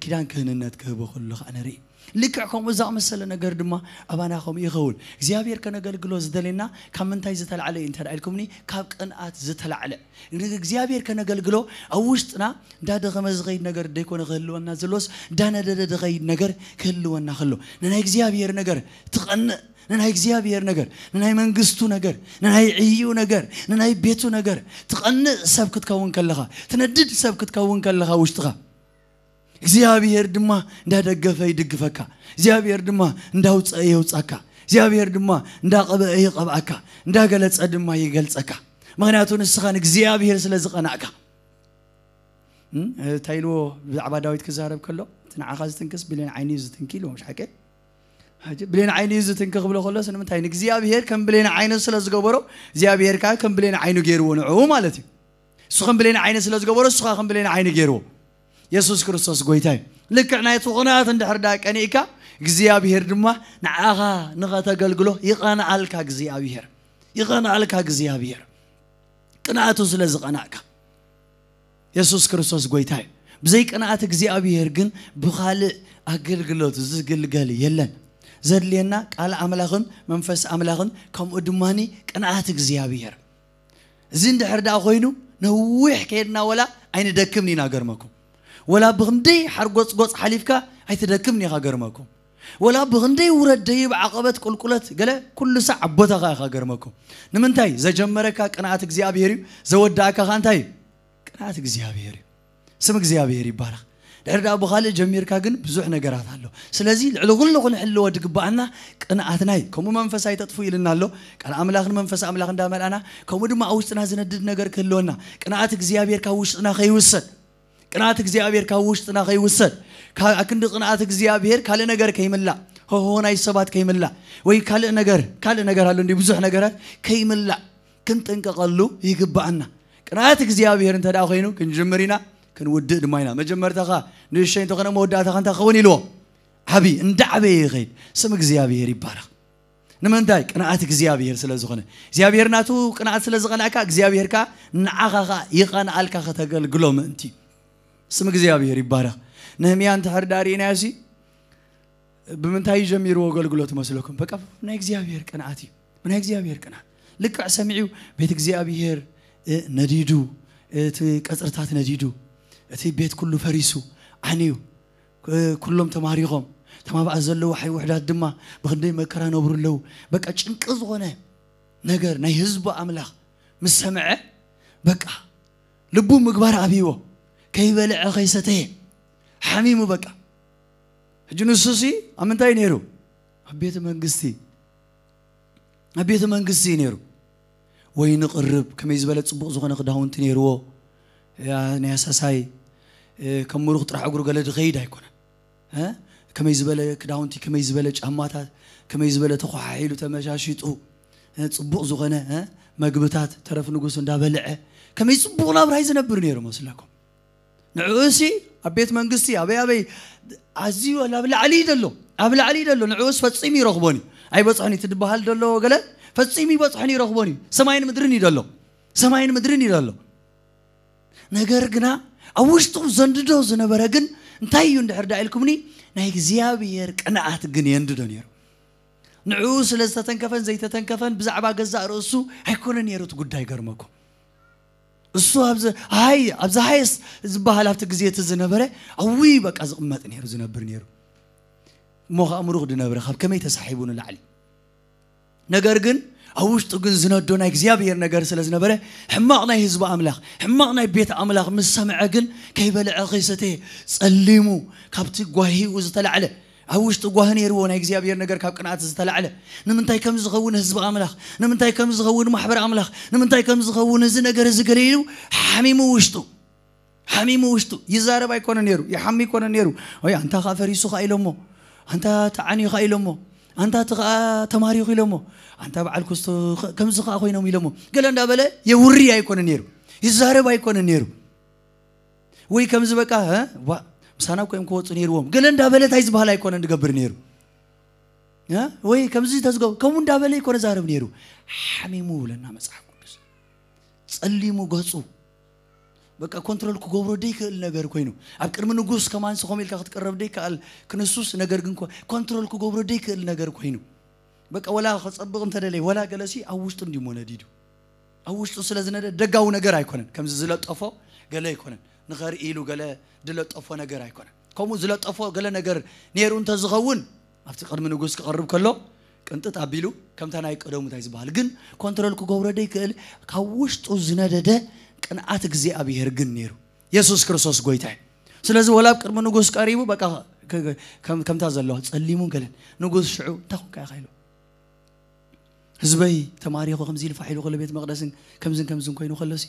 ኪዳን ክህንነት ክህቦ ከሎ ከዓ ንርኢ። ልክዕ ከምኡ ዝኣመሰለ ነገር ድማ ኣባና ከምኡ ይኸውን። እግዚኣብሔር ከነገልግሎ ዝደልየና ካብ ምንታይ ዝተላዕለ እዩ እንተ ኢልኩምኒ፣ ካብ ቅንኣት ዝተላዕለ። ንእግዚኣብሔር ከነገልግሎ ኣብ ውሽጥና እንዳደኸመ ዝኸይድ ነገር ደይኮነ ክህልወና ዘሎስ፣ እንዳነደደ ዝኸይድ ነገር ክህልወና ከሎ፣ ንናይ እግዚኣብሔር ነገር ትቐንእ፣ ንናይ እግዚኣብሔር ነገር፣ ንናይ መንግስቱ ነገር፣ ንናይ ዕዩ ነገር፣ ንናይ ቤቱ ነገር ትቐንእ ሰብ ክትከውን ከለኻ፣ ትነድድ ሰብ ክትከውን ከለኻ ውሽጥኻ እግዚኣብሔር ድማ እንዳደገፈ ይድግፈካ። እግዚኣብሔር ድማ እንዳውፀአ የውፃካ። እግዚኣብሔር ድማ እንዳቐበአ ይቐብኣካ፣ እንዳገለፀ ድማ ይገልፀካ። ምክንያቱ ንስኻ ንእግዚኣብሔር ስለ ዝቐናእካ። እንታይ ኢልዎ? ብዛዕባ ዳዊት ክዛረብ ከሎ፣ እቲ ንዓኻ ዝትንክስ ብሌን ዓይኒ እዩ ዝትንኪ ኢልዎ። ምሽ ሓቂ? ብሌን ዓይኒ እዩ ዝትንኪ ክብሎ ከሎስ ንምንታይ? ንእግዚኣብሔር ከም ብሌን ዓይኒ ስለ ዝገበሮ፣ እግዚኣብሔር ከዓ ከም ብሌን ዓይኑ ገይርዎ ንዕኡ ማለት እዩ። እሱ ከም ብሌን ዓይኒ ስለ ዝገበሮ፣ እሱ ከዓ ከም ብሌን ዓይኒ ገይርዎ። የሱስ ክርስቶስ ጎይታ እዩ። ልክዕ ናይቲ ቕንኣት እንድሕር ደኣ ቀኒእካ፣ እግዚኣብሔር ድማ ንዓኻ ንኸተገልግሎ ይቐንኣልካ እግዚኣብሔር። ይቐንኣልካ እግዚኣብሔር። ቅንኣቱ ስለ ዝቐናእካ። የሱስ ክርስቶስ ጎይታ እዩ። ብዘይ ቅንኣት እግዚኣብሔር ግን ብኻልእ ኣገልግሎት ዝግልገል የለን። ዘድልየና ቃል ኣምላኽን መንፈስ ኣምላኽን ከምኡ ድማኒ ቅንኣት እግዚኣብሔር። እዚ እንድሕር ደኣ ኮይኑ ነዊሕ ከየድና ወላ ኣይንደክምን ኢና ገርመኩም። ወላ ብኽንደይ ሓርጎጽጎጽ ሓሊፍካ ኣይትደክምን ኢኻ ገርመኩም። ወላ ብኽንደይ ውረድ ደይብ ዓቐበት ቁልቁለት ገለ ኩሉ ሳዕ ኣብ ቦታኻ ኢኻ ገርመኩም። ንምንታይ? ዘጀመረካ ቅንኣት እግዚኣብሔር እዩ፣ ዘወዳእካ ኸኣ እንታይ እዩ? ቅንኣት እግዚኣብሔር እዩ። ስም እግዚኣብሔር ይባረኽ። ድሕሪ ደኣ ብኻልእ ጀሚርካ ግን ብዙሕ ነገራት ኣሎ። ስለዚ ልዕሊ ኩሉ ክንሕልዎ ድግብኣና ቅንኣትና እዩ። ከምኡ መንፈስ ኣይተጥፉ ኢልና ኣሎ። ቃል ኣምላኽ ንመንፈስ ኣምላኽ እንዳመልኣና፣ ከምኡ ድማ ኣብ ውሽጥና ዝነድድ ነገር ክህልወና፣ ቅንኣት እግዚኣብሔር ካብ ውሽጥና ከይውሰድ፣ ቅንኣት እግዚኣብሔር ካብ ውሽጥና ከይውሰድ፣ ካ-፣ ኣክንዲ ቅንኣት እግዚኣብሔር ካልእ ነገር ከይምላእ፣ ሆሆ ናይ ሰባት ከይምላእ፣ ወይ ካልእ ነገር፣ ካልእ ነገር ኣሎ እንዲ ብዙሕ ነገራት ከይምላእ ክንጥንቀቐሉ ይግብኣና። ቅንኣት እግዚኣብሔር እንተ ደኣ ኮይኑ ክንጅምር ኢና፣ ክንውድእ ድማ ኢና። መጀመርታኻ ንእሽተይ እንተኾነ መወዳእታኻ እንታይ ክኸውን ኢልዎ? ዓብዪ፣ እንዳ ዓበየ ይኸይድ። ስም እግዚኣብሔር ይባረኽ። ንምንታይ? ቅንኣት እግዚኣብሔር ስለ ዝኾነ። እግዚኣብሔር ናቱ ቅንኣት ስለ ዝቐንኣካ፣ እግዚኣብሔር ከኣ ንዓኻ ከኣ ይቐንኣልካ ከተገልግሎ ምእንቲ። ስም እግዚኣብሔር ይባረኽ። ነህምያ እንተ ሕርዳ ርኢናዮ ሲ፣ ብምንታይ እዩ ጀሚርዎ ኣገልግሎት መስለኩም? በቃ ናይ እግዚኣብሔር ቅንኣት እዩ። ናይ እግዚኣብሔር ቅንኣት። ልክዕ ሰሚዑ ቤት እግዚኣብሔር፣ እ፣ ነዲዱ፣ እቲ ቀጽርታት ነዲዱ፣ እቲ ቤት ኩሉ ፈሪሱ፣ ዓንዩ፣ እ፣ ኩሎም ተማሪኾም፣ እቶም ኣብኣ ዘለዉ ሓይ ውሕዳት ድማ ብኽንደይ መከራ ነብሩ ኣለዉ። በቃ ጭንቂ ዝኾነ ነገር ናይ ህዝቡ ኣምላኽ ምስ ሰምዐ፣ በቃ ልቡ ምግባር ኣብይዎ፣ ከይበልዐ ከይሰተየ ሓሚሙ በቃ። ሕጂ ንሱሲ ኣብ ምንታይ ነይሩ? ኣብ ቤተ መንግስቲ፣ ኣብ ቤተ መንግስቲ እዩ ነይሩ። ወይኒ ቅርብ፣ ከመይ ዝበለ ጽቡቕ ዝኾነ ክዳውንቲ ነይርዎ። ያ፣ ናይ ኣሳሳይ፣ እ፣ ከም ምሩኽ ጥራሕ እግሩ ገለ ድኸይድ ኣይኮነን። እ? ከመይ ዝበለ ክዳውንቲ፣ ከመይ ዝበለ ጫማታት፣ ከመይ ዝበለ ተኾሓሒሉ ተመሻሺጡ፣ እ፣ ጽቡቕ ዝኾነ፣ እ፣ መግብታት ተረፍ ንጉስ እንዳበልዐ፣ ከመይ ጽቡቕ ናብራ እዩ ዝነብር ነይሩ መስለኩም? ንዕኡሲ ኣብ ቤት መንግስቲ ኣበይ ኣበይ ኣዝዩ ኣብ ላዕሊ እዩ ዘሎ፣ ኣብ ላዕሊ እዩ ዘሎ። ንዕኡስ ፈጺሙ ይረኽቦን እዩ። ኣይበጽሖን እዩ ትድበሃል ዘሎ ገለ ፈጺሙ ይበጽሖን ይረኽቦን እዩ። ሰማይን ምድርን እዩ ዘሎ። ሰማይን ምድርን እዩ ዘሎ። ነገር ግና ኣብ ውሽጡ ዘንድዶ ዝነበረ ግን እንታይ እዩ እንድሕር ደኣ ኢልኩምኒ፣ ናይ እግዚኣብሔር ቅንኣት ግን የንድዶ ነይሩ። ንዕኡ ስለ ዝተተንከፈን ዘይተተንከፈን ብዛዕባ ገዛእ ርእሱ ኣይኮነ ነይሩ እቲ ጉዳይ። ገርመኩም። እሱ ኣብዚ ሃይ-፣ ኣብዚ ሃየስት ዝበሃል ኣብቲ ግዜ እቲ ዝነበረ ኣብይ በቃ ዝቕመጥ ነይሩ፣ ዝነብር ነይሩ። እሞ ከኣ ምሩኽ ድነብረ ካብ ከመይ ተሳሒቡ ንላዕሊ። ነገር ግን ኣብ ውሽጡ ግን ዝነዶ ናይ እግዚኣብሔር ነገር ስለ ዝነበረ፣ ሕማቕ ናይ ህዝቢ ኣምላኽ፣ ሕማቕ ናይ ቤት ኣምላኽ ምስ ሰምዐ ግን ከይበልዐ ከይሰተየ ጸሊሙ፣ ካብቲ ጓሂኡ ዝተላዕለ፣ ኣብ ውሽጡ ጓሂ ነይርዎ ናይ እግዚኣብሔር ነገር ካብ ቅንኣት ዝተላዕለ። ንምንታይ ከም ዝኸውን ህዝቢ ኣምላኽ፣ ንምንታይ ከም ዝኸውን ማሕበር ኣምላኽ፣ ንምንታይ ከም ዝኸውን እዚ ነገር እዚ ገለ ኢሉ ሓሚሙ ውሽጡ። ሓሚሙ ውሽጡ ይዛረብ ኣይኮነ ነይሩ፣ ይሓሚ ኣይኮነ ነይሩ። ወይ ኣንታ ኸኣ ፈሪሱ ኸኣ ኢሎሞ፣ ኣንታ ተዓንዩ ኸኣ ኢሎሞ፣ ኣንታ እቲ ኸኣ ተማሪኹ ኢሎሞ፣ ኣንታ በዓል ኩስቶ ኸ-፣ ከምዚ ኸኣ ኮይኖም ኢሎሞ፣ ገለ እንዳበለ የውሪ ኣይኮነ ነይሩ፣ ይዛረብ ኣይኮነ ነይሩ። ወይ ከምዚ በቃ፣ እ፣ ዋ፣ ምሳና እኮ እዮም ክወፁ ነይርዎም፣ ገለ እንዳበለ እንታይ ዝበሃል ኣይኮነ ዝገብር ነይሩ። እ፣ ወይ ከምዚ ተዝገብ-፣ ከምኡ እንዳበለ ኣይኮነ ዛረብ ነይሩ። ሓሚሙ ብለና መጽሓፍ ቅዱስ። ጸሊሙ ገጹ። በቃ ኮንትሮል ክገብሮ ደይክእል ነገር ኮይኑ፣ ኣብ ቅድሚ ንጉስ ከማንስ ከምኡ ኢልካ ክትቀረብ ደይከኣል ክንሱስ፣ ነገር ግን ኮ- ኮንትሮል ክገብሮ ደይክእል ነገር ኮይኑ፣ በቃ ወላ ክጸብቕ እንተደለየ ወላ ገለሲ ኣብ ውሽጡ እንዲሞ ነዲዱ። ኣብ ውሽጡ ስለ ዝነደ ደጋዊ ነገር ኣይኮነን። ከምዚ ዝለጠፎ ገለ ኣይኮነን። ንኸርኢ ኢሉ ገለ ዝለጠፎ ነገር ኣይኮነን። ከምኡ ዝለጠፎ ገለ ነገር ነይሩ እንተዝኸውን ኣብቲ ቅድሚ ንጉስ ክቐርብ ከሎ ቅንጥጥ ኣቢሉ ከምታ ናይ ቀደሙ እንታይ ዝበሃል ግን ኮንትሮል ክገብሮ ደይክእል ካብ ውሽጡ ዝነደደ ቅንዓት እግዚኣብሔር ግን ነይሩ። የሱስ ክርስቶስ ጎይታ እዩ። ስለዚ ወላ ኣብ ቅድሚ ንጉስ ቀሪቡ በቃ ከ- ከም- ከምታ ዘለዋ ጸሊሙን ገለን ንጉስ ሽዑ እንታይ ኮንካ ኢኻ ኢሉ ህዝበይ ተማሪኹ ከምዚ ኢሉ ፋሕ ኢሉ ከሎ ቤት መቕደስን ከምዝን ከምዝን ኮይኑ ከሎሲ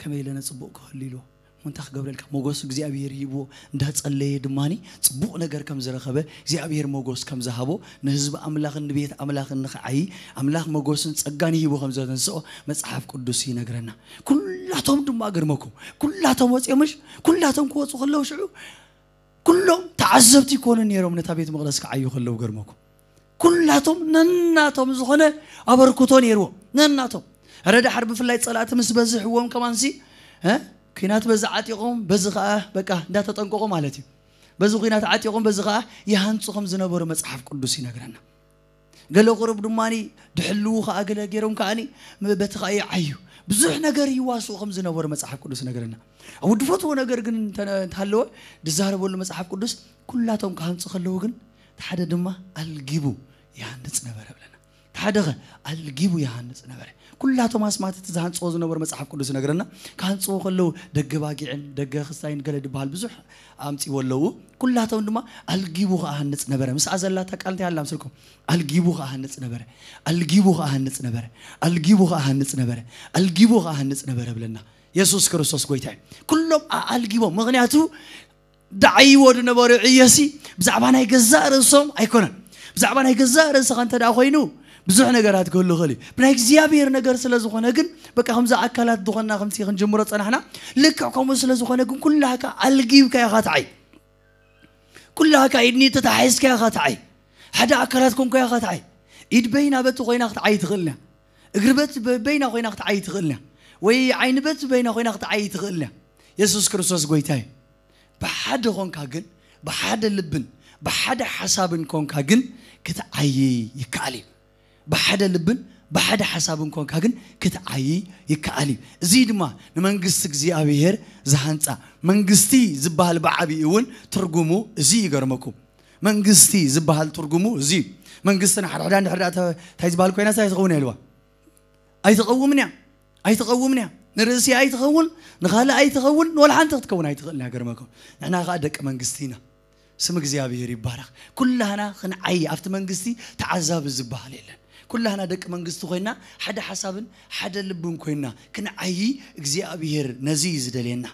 ከመይ ኢለ ነጽቡቕ ክህሉ ኢልዎ። እሞ እንታይ ክገብረልካ? ሞገስ እግዚኣብሔር ሂብዎ እንዳጸለየ ድማኒ ጽቡቕ ነገር ከም ዝረኸበ እግዚኣብሔር ሞገስ ከም ዝሃቦ ንህዝቢ ኣምላኽን ንቤት ኣምላኽን ንኽዓዪ ኣምላኽ ሞገስን ጸጋን ሂቡ ከም ዘተንስኦ መጽሓፍ ቅዱስ ይነግረና። ኩላቶም ድማ ገርመኩም ኩላቶም ወፂኦምሽ ኩላቶም ክወፁ ከለዉ ሽዑ ኩሎም ተዓዘብቲ ይኮኑ ነይሮም ነታ ቤት መቕደስ ክዓዩ ከለዉ ገርመኩም ኩላቶም ነናቶም ዝኾነ ኣበርክቶ ነይርዎም ነናቶም ረዳ ሓር ብፍላይ ፀላእቲ ምስ በዝሕዎም ከማንሲ እ? ኩናት በዚ ዓጢቖም በዚ ከዓ በቃ እንዳተጠንቀቑ ማለት እዩ በዚ ኩናት ዓጢቖም በዚ ከዓ ይሃንፁ ከም ዝነበሩ መፅሓፍ ቅዱስ ይነግረና ገለ ቁሩብ ድማ ድሕልዉ ከዓ ገለ ገይሮም ከዓ በቲ ከዓ ይዓዩ ብዙሕ ነገር ይዋስኡ ከም ዝነበሩ መፅሓፍ ቅዱስ ይነግረና ኣብ ድፈትዎ ነገር ግን እንተ- እንተሃለወ ዝዛረበሉ መፅሓፍ ቅዱስ ኩላቶም ክሃንፁ ከለዉ ግን ሓደ ድማ ኣልጊቡ ይሃንፅ ነበረ ብለና ሓደ ኸ ኣልጊቡ ይሃንፅ ነበረ ኩላቶም ኣስማት እቲ ዝሃንፅዎ ዝነበሩ መፅሓፍ ቅዱስ ይነግረና ክሃንፅዎ ከለዉ ደገ ባጊዕን ደገ ክስታይን ገለ ዝበሃል ብዙሕ ኣምፅዎ ኣለዉ ኩላቶም ድማ ኣልጊቡ ክሃንፅ ነበረ ምስኣ ዘላታ ቃል እንታይ ኣላ ምስልኩም ኣልጊቡ ክሃንፅ ነበረ ኣልጊቡ ክሃንፅ ነበረ ኣልጊቡ ክሃንፅ ነበረ ኣልጊቡ ክሃንፅ ነበረ ብለና የሱስ ክርስቶስ ጎይታ እዩ ኩሎም ኣልጊቦም ምክንያቱ ደዓይዎ ዝነበሩ ዕዮሲ ብዛዕባ ናይ ገዛእ ርእሶም ኣይኮነን ብዛዕባ ናይ ገዛእ ርእስኻ እንተ ደኣ ኮይኑ ብዙሕ ነገራት ክህሉ ይኽእል እዩ ብናይ እግዚኣብሔር ነገር ስለ ዝኾነ ግን በቃ ከምዚ ኣካላት ዝኾንና ከምቲ ክንጅምሮ ጸናሕና ልክዕ ከምኡ ስለ ዝኾነ ግን ኩላካ ኣልጊብካ ኢኻ ትዓይ ኩላካ ኢድኒ ተታሒዝካ ኢኻ ትዓይ ሓደ ኣካላት ኮንኮ ኢኻ ትዓይ ኢድ በይና በቲ ኮይና ክትዓይ ትኽእልና እግሪ በት በይና ኮይና ክትዓይ ትኽእልና ወይ ዓይኒ በት በይና ኮይና ክትዓይ ትኽእልና የሱስ ክርስቶስ ጎይታ እዩ ብሓደ ኾንካ ግን ብሓደ ልብን ብሓደ ሓሳብን ኮንካ ግን ክትዓይ ይከኣል እዩ ብሓደ ልብን ብሓደ ሓሳብን ኮንካ ግን ክትዓይ ይከኣል እዩ እዚ ድማ ንመንግስቲ እግዚኣብሔር ዝሃንፃ መንግስቲ ዝበሃል ብዓብኡ እውን ትርጉሙ እዚ ይገርመኩም መንግስቲ ዝበሃል ትርጉሙ እዚ እዩ መንግስቲ ንሓድሕዳ እንድሕር እንታይ ዝበሃል ኮይና እንታይ ትኸውን እያ ኢልዋ ኣይትቐውምን እያ ኣይትቐውምን እያ ንርእሲ ኣይትኸውን ንኻልእ ኣይትኸውን ንወላ ሓንቲ ክትከውን ኣይትኽእልን እያ ገርመኩም ንሕና ከዓ ደቂ መንግስቲ ኢና ስም እግዚኣብሔር ይባረኽ ኩላህና ክንዓይ ኣብቲ መንግስቲ ተዓዛቢ ዝበሃል የለን ኩላህና ደቂ መንግስቲ ኮይና ሓደ ሓሳብን ሓደ ልብን ኮይና ክንዓይ እግዚኣብሔር ነዚ እዩ ዝደልየና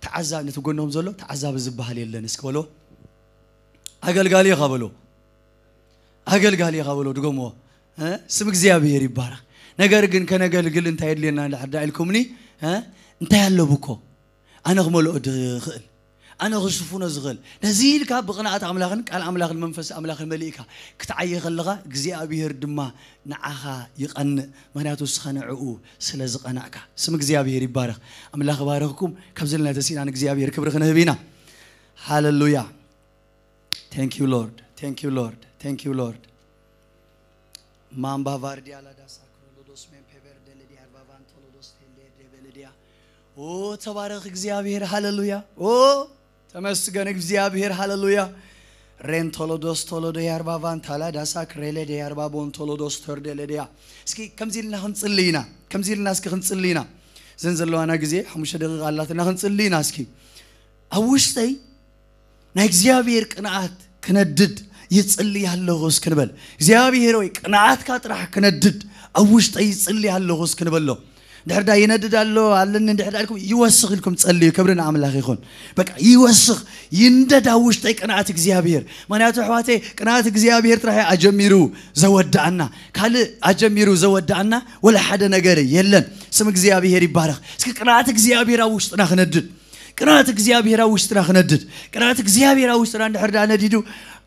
ተዓዛ ነቲ ጎኖም ዘሎ ተዓዛቢ ዝበሃል የለን እስኪ በሎ ኣገልጋሊ ኢኻ በሎ ኣገልጋሊ ኢኻ በሎ ድገምዎ ስም እግዚኣብሔር ይባረኽ ነገር ግን ከነገልግል እንታይ የድልየና እንድሕር ዳ ኢልኩምኒ እንታይ ኣለቡ እኮ ኣነ ክመልኦ ዝኽእል ኣነ ክሽፍኖ ዝኽእል ነዚ ኢልካ ብቕንኣት ኣምላኽን ቃል ኣምላኽን መንፈስ ኣምላኽን መሊእካ ክትዓየ ከለኻ እግዚኣብሔር ድማ ንዓኻ ይቐንእ ምክንያቱ እስኻ ንዕኡ ስለ ዝቐናእካ ስም እግዚኣብሔር ይባረኽ ኣምላኽ ባረኽኩም ካብ ዘለና ተሲእና ንእግዚኣብሔር ክብሪ ክንህብ ኢና ሃለሉያ Thank you, Lord. Thank you, Lord. Thank you, Lord. Mamba vardia la da sacro lodos men pever de le diar bavan tolodos tele de beledia. O ተባረኽ እግዚኣብሔር ሃለሉያ። ኦ ተመስገን እግዚኣብሔር ሃለሉያ። ሬን ቶሎዶስ ቶሎዶ ያርባቫን ታላ ዳሳ ክሬሌ ደ ያርባቦን ቶሎዶስ ተርደለ ደያ። እስኪ ከምዚ ኢልና ክንጽሊ ኢና። ከምዚ ኢልና እስኪ ክንጽሊ ኢና። ዘን ዘለዋና ግዜ ሓሙሽተ ደቂቃ ኣላትና ክንጽሊ ኢና እስኪ። ኣብ ውሽጠይ ናይ እግዚኣብሔር ቅንኣት ክነድድ ይጽሊ ኣለኹ እስኪ ንበል እግዚኣብሔር ወይ ቅንኣትካ ጥራሕ ክነድድ ኣብ ውሽጠይ ይጽሊ ኣለኹ እስኪ ንበሎ ድሕር ዳ ይነድድ ኣሎ ኣለኒ ድሕር ዳ ኢልኩም ይወስኽ ኢልኩም ጸልዩ ክብሪ ንኣምላኽ ይኹን በቃ ይወስኽ ይንደድ ኣብ ውሽጠይ ቅንኣት እግዚኣብሔር ምክንያቱ ኣሕዋተይ ቅንኣት እግዚኣብሔር ጥራሕ ኣጀሚሩ ዘወድኣና ካልእ ኣጀሚሩ ዘወድኣና ወላ ሓደ ነገር የለን ስም እግዚኣብሔር ይባረኽ እስኪ ቅንኣት እግዚኣብሔር ኣብ ውሽጥና ክነድድ ቅንኣት እግዚኣብሔር ኣብ ውሽጥና ክነድድ። ቅንኣት እግዚኣብሔር ኣብ ውሽጥና እንድሕር ደኣ ነዲዱ፣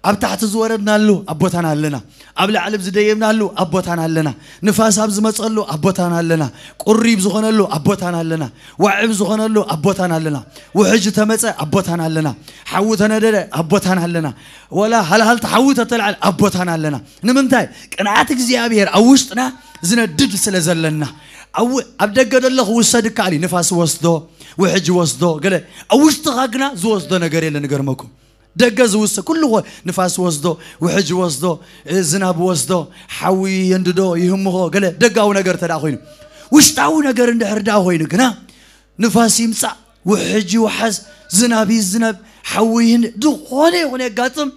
ኣብ ታሕቲ ዝወረድናሉ ኣብ ቦታና ኣለና። ኣብ ላዕሊ ዝደየብናሉ ኣብ ቦታና ኣለና። ንፋስ ኣብ ዝመጸሉ ኣብ ቦታና ኣለና። ቁሪብ ዝኾነሉ ኣብ ቦታና ኣለና። ዋዕብ ዝኾነሉ ኣብ ቦታና ኣለና። ውሕጅ ተመጸ ኣብ ቦታና ኣለና። ሓዊ ተነደደ ኣብ ቦታና ኣለና። ወላ ሃልሃልቲ ሓዊ ተተልዓለ ኣብ ቦታና ኣለና። ንምንታይ? ቅንኣት እግዚኣብሔር ኣብ ውሽጥና ዝነድድ ስለ ዘለና። ኣብ ደገ ደለኹ ውሰድ እካል እዩ። ንፋስ ወስዶ፣ ውሕጅ ወስዶ፣ ገለ። ኣብ ውሽጥኻ ግና ዝወስዶ ነገር የለ። ንገርመኩም፣ ደገ ዝውሰ ኩሉ ንፋስ ወስዶ፣ ውሕጅ ወስዶ፣ ዝናብ ወስዶ፣ ሓዊ የንድዶ፣ ይህምኾ፣ ገለ ደጋዊ ነገር እንተ ደኣ ኮይኑ። ውሽጣዊ ነገር እንድሕር ደኣ ኮይኑ ግና፣ ንፋስ ይምጻእ፣ ውሕጅ ይውሓዝ፣ ዝናብ ይዝነብ፣ ሓዊ ይህን፣ ዝኾነ ይኹን የጋጥም፣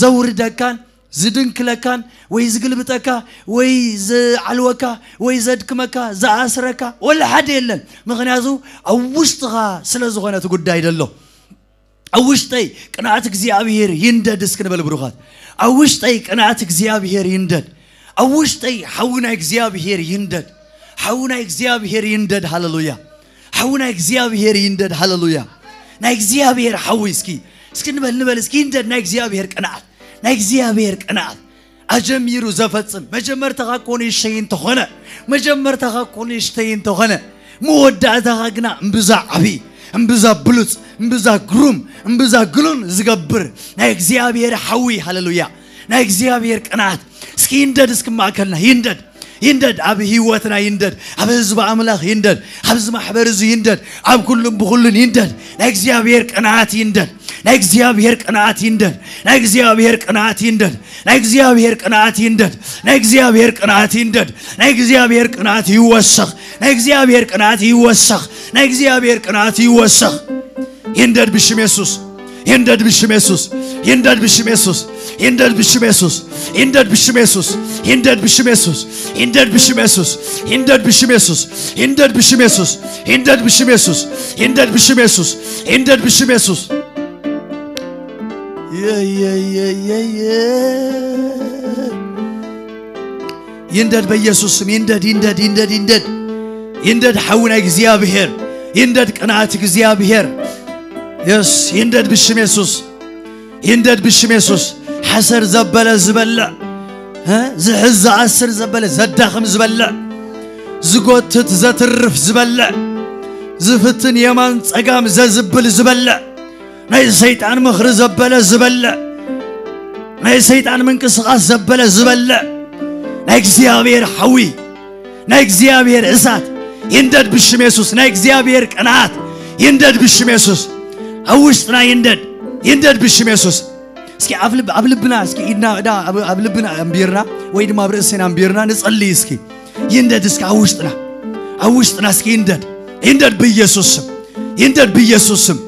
ዘውርደካን ዝድንክለካን ወይ ዝግልብጠካ ወይ ዝዓልወካ ወይ ዘድክመካ ዝኣስረካ ወላ ሓደ የለን። ምኽንያቱ ኣብ ውሽጥኻ ስለ ዝኾነ እቲ ጉዳይ ደሎ። ኣብ ውሽጠይ ቅንኣት እግዚኣብሔር ይንደድ እስኪ ንበል ብሩኻት። ኣብ ውሽጠይ ቅንኣት እግዚኣብሔር ይንደድ። ኣብ ውሽጠይ ሓዊ ናይ እግዚኣብሔር ይንደድ። ሓዊ ናይ እግዚኣብሔር ይንደድ። ሃለሉያ። ሓዊ ናይ እግዚኣብሔር ይንደድ። ሃለሉያ። ናይ እግዚኣብሔር ሓዊ እስኪ፣ እስኪ ንበል፣ ንበል እስኪ፣ ይንደድ ናይ እግዚኣብሔር ቅንኣት፣ ናይ እግዚኣብሔር ቅንኣት። ኣጀሚሩ ዘፈጽም፣ መጀመርታኻ እኮ ንእሽተይ እንተኾነ፣ መጀመርታኻ እኮ ንእሽተይ እንተኾነ፣ መወዳእታኻ ግና እምብዛ ዓብዪ፣ እምብዛ ብሉጽ፣ እምብዛ ግሩም፣ እምብዛ ግኑን ዝገብር ናይ እግዚኣብሔር ሓዊ። ሃለሉያ። ናይ እግዚኣብሔር ቅንኣት እስኪ ይንደድ፣ እስኪ ማእከልና ይንደድ። ይንደድ፣ ኣብ ህይወትና ይንደድ፣ ኣብ ህዝቢ ኣምላኽ ይንደድ፣ ኣብዚ ማሕበር እዚ ይንደድ፣ ኣብ ኩሉን ብኹሉን ይንደድ። ናይ እግዚኣብሔር ቅንኣት ይንደድ። ናይ እግዚኣብሔር ቅንኣት ይንደድ። ናይ እግዚኣብሔር ቅንኣት ይንደድ። ናይ እግዚኣብሔር ቅንኣት ይንደድ። ናይ እግዚኣብሔር ቅንኣት ይንደድ። ናይ እግዚኣብሔር ቅንኣት ይወሰኽ። ናይ እግዚኣብሔር ቅንኣት ይወሰኽ። ናይ እግዚኣብሔር ቅንኣት ይወሰኽ። ይንደድ ብሽም የሱስ። ይንደድ ብሽም የሱስ። ይንደድ ብሽም የሱስ። ይንደድ ብሽም የሱስ። ይንደድ ብሽም የሱስ። ይንደድ ብሽም የሱስ። ይንደድ ብሽም የሱስ። ይንደድ ብሽም የሱስ። ይንደድ ብሽም የሱስ። ይንደድ ብሽም የሱስ። ይንደድ ብሽም የሱስ። ይንደድ ብሽም የሱስ። የየየየየ። ይንደድ በኢየሱስ ስም። ይንደድ፣ ይንደድ፣ ይንደድ፣ ይንደድ። ይንደድ ሓዊ ናይ እግዚኣብሔር። ይንደድ ቅንኣት እግዚኣብሔር። የስ፣ ይንደድ ብሽም የሱስ። ይንደድ ብሽም የሱስ። ሓሰር ዘበለ ዝበልዕ፣ እ? ዝሕዝ ዝኣስር ዘበለ ዘዳኽም ዝበልዕ፣ ዝጎትት ዘትርፍ ዝበልዕ፣ ዝፍትን የማን ጸጋም ዘዝብል ዝበልዕ፣ ናይ ሰይጣን ምኽሪ ዘበለ ዝበልዕ፣ ናይ ሰይጣን ምንቅስቓስ ዘበለ ዝበልዕ፣ ናይ እግዚኣብሔር ሓዊ፣ ናይ እግዚኣብሔር እሳት ይንደድ ብሽም የሱስ። ናይ እግዚኣብሔር ቅንኣት ይንደድ ብሽም የሱስ። ኣብ ውሽጥና ይንደድ፣ ይንደድ ብሽም የሱስ። እስኪ ኣብ ልብ-፣ ኣብ ልብና እስኪ ኢድና እዳ ኣብ፣ ኣብ ልብና ኣንቢርና ወይ ድማ ኣብ ርእስና ኣንቢርና ንጸልይ እስኪ። ይንደድ እስኪ ኣብ ውሽጥና፣ ኣብ ውሽጥና እስኪ ይንደድ፣ ይንደድ ብኢየሱስ ስም፣ ይንደድ ብኢየሱስ ስም።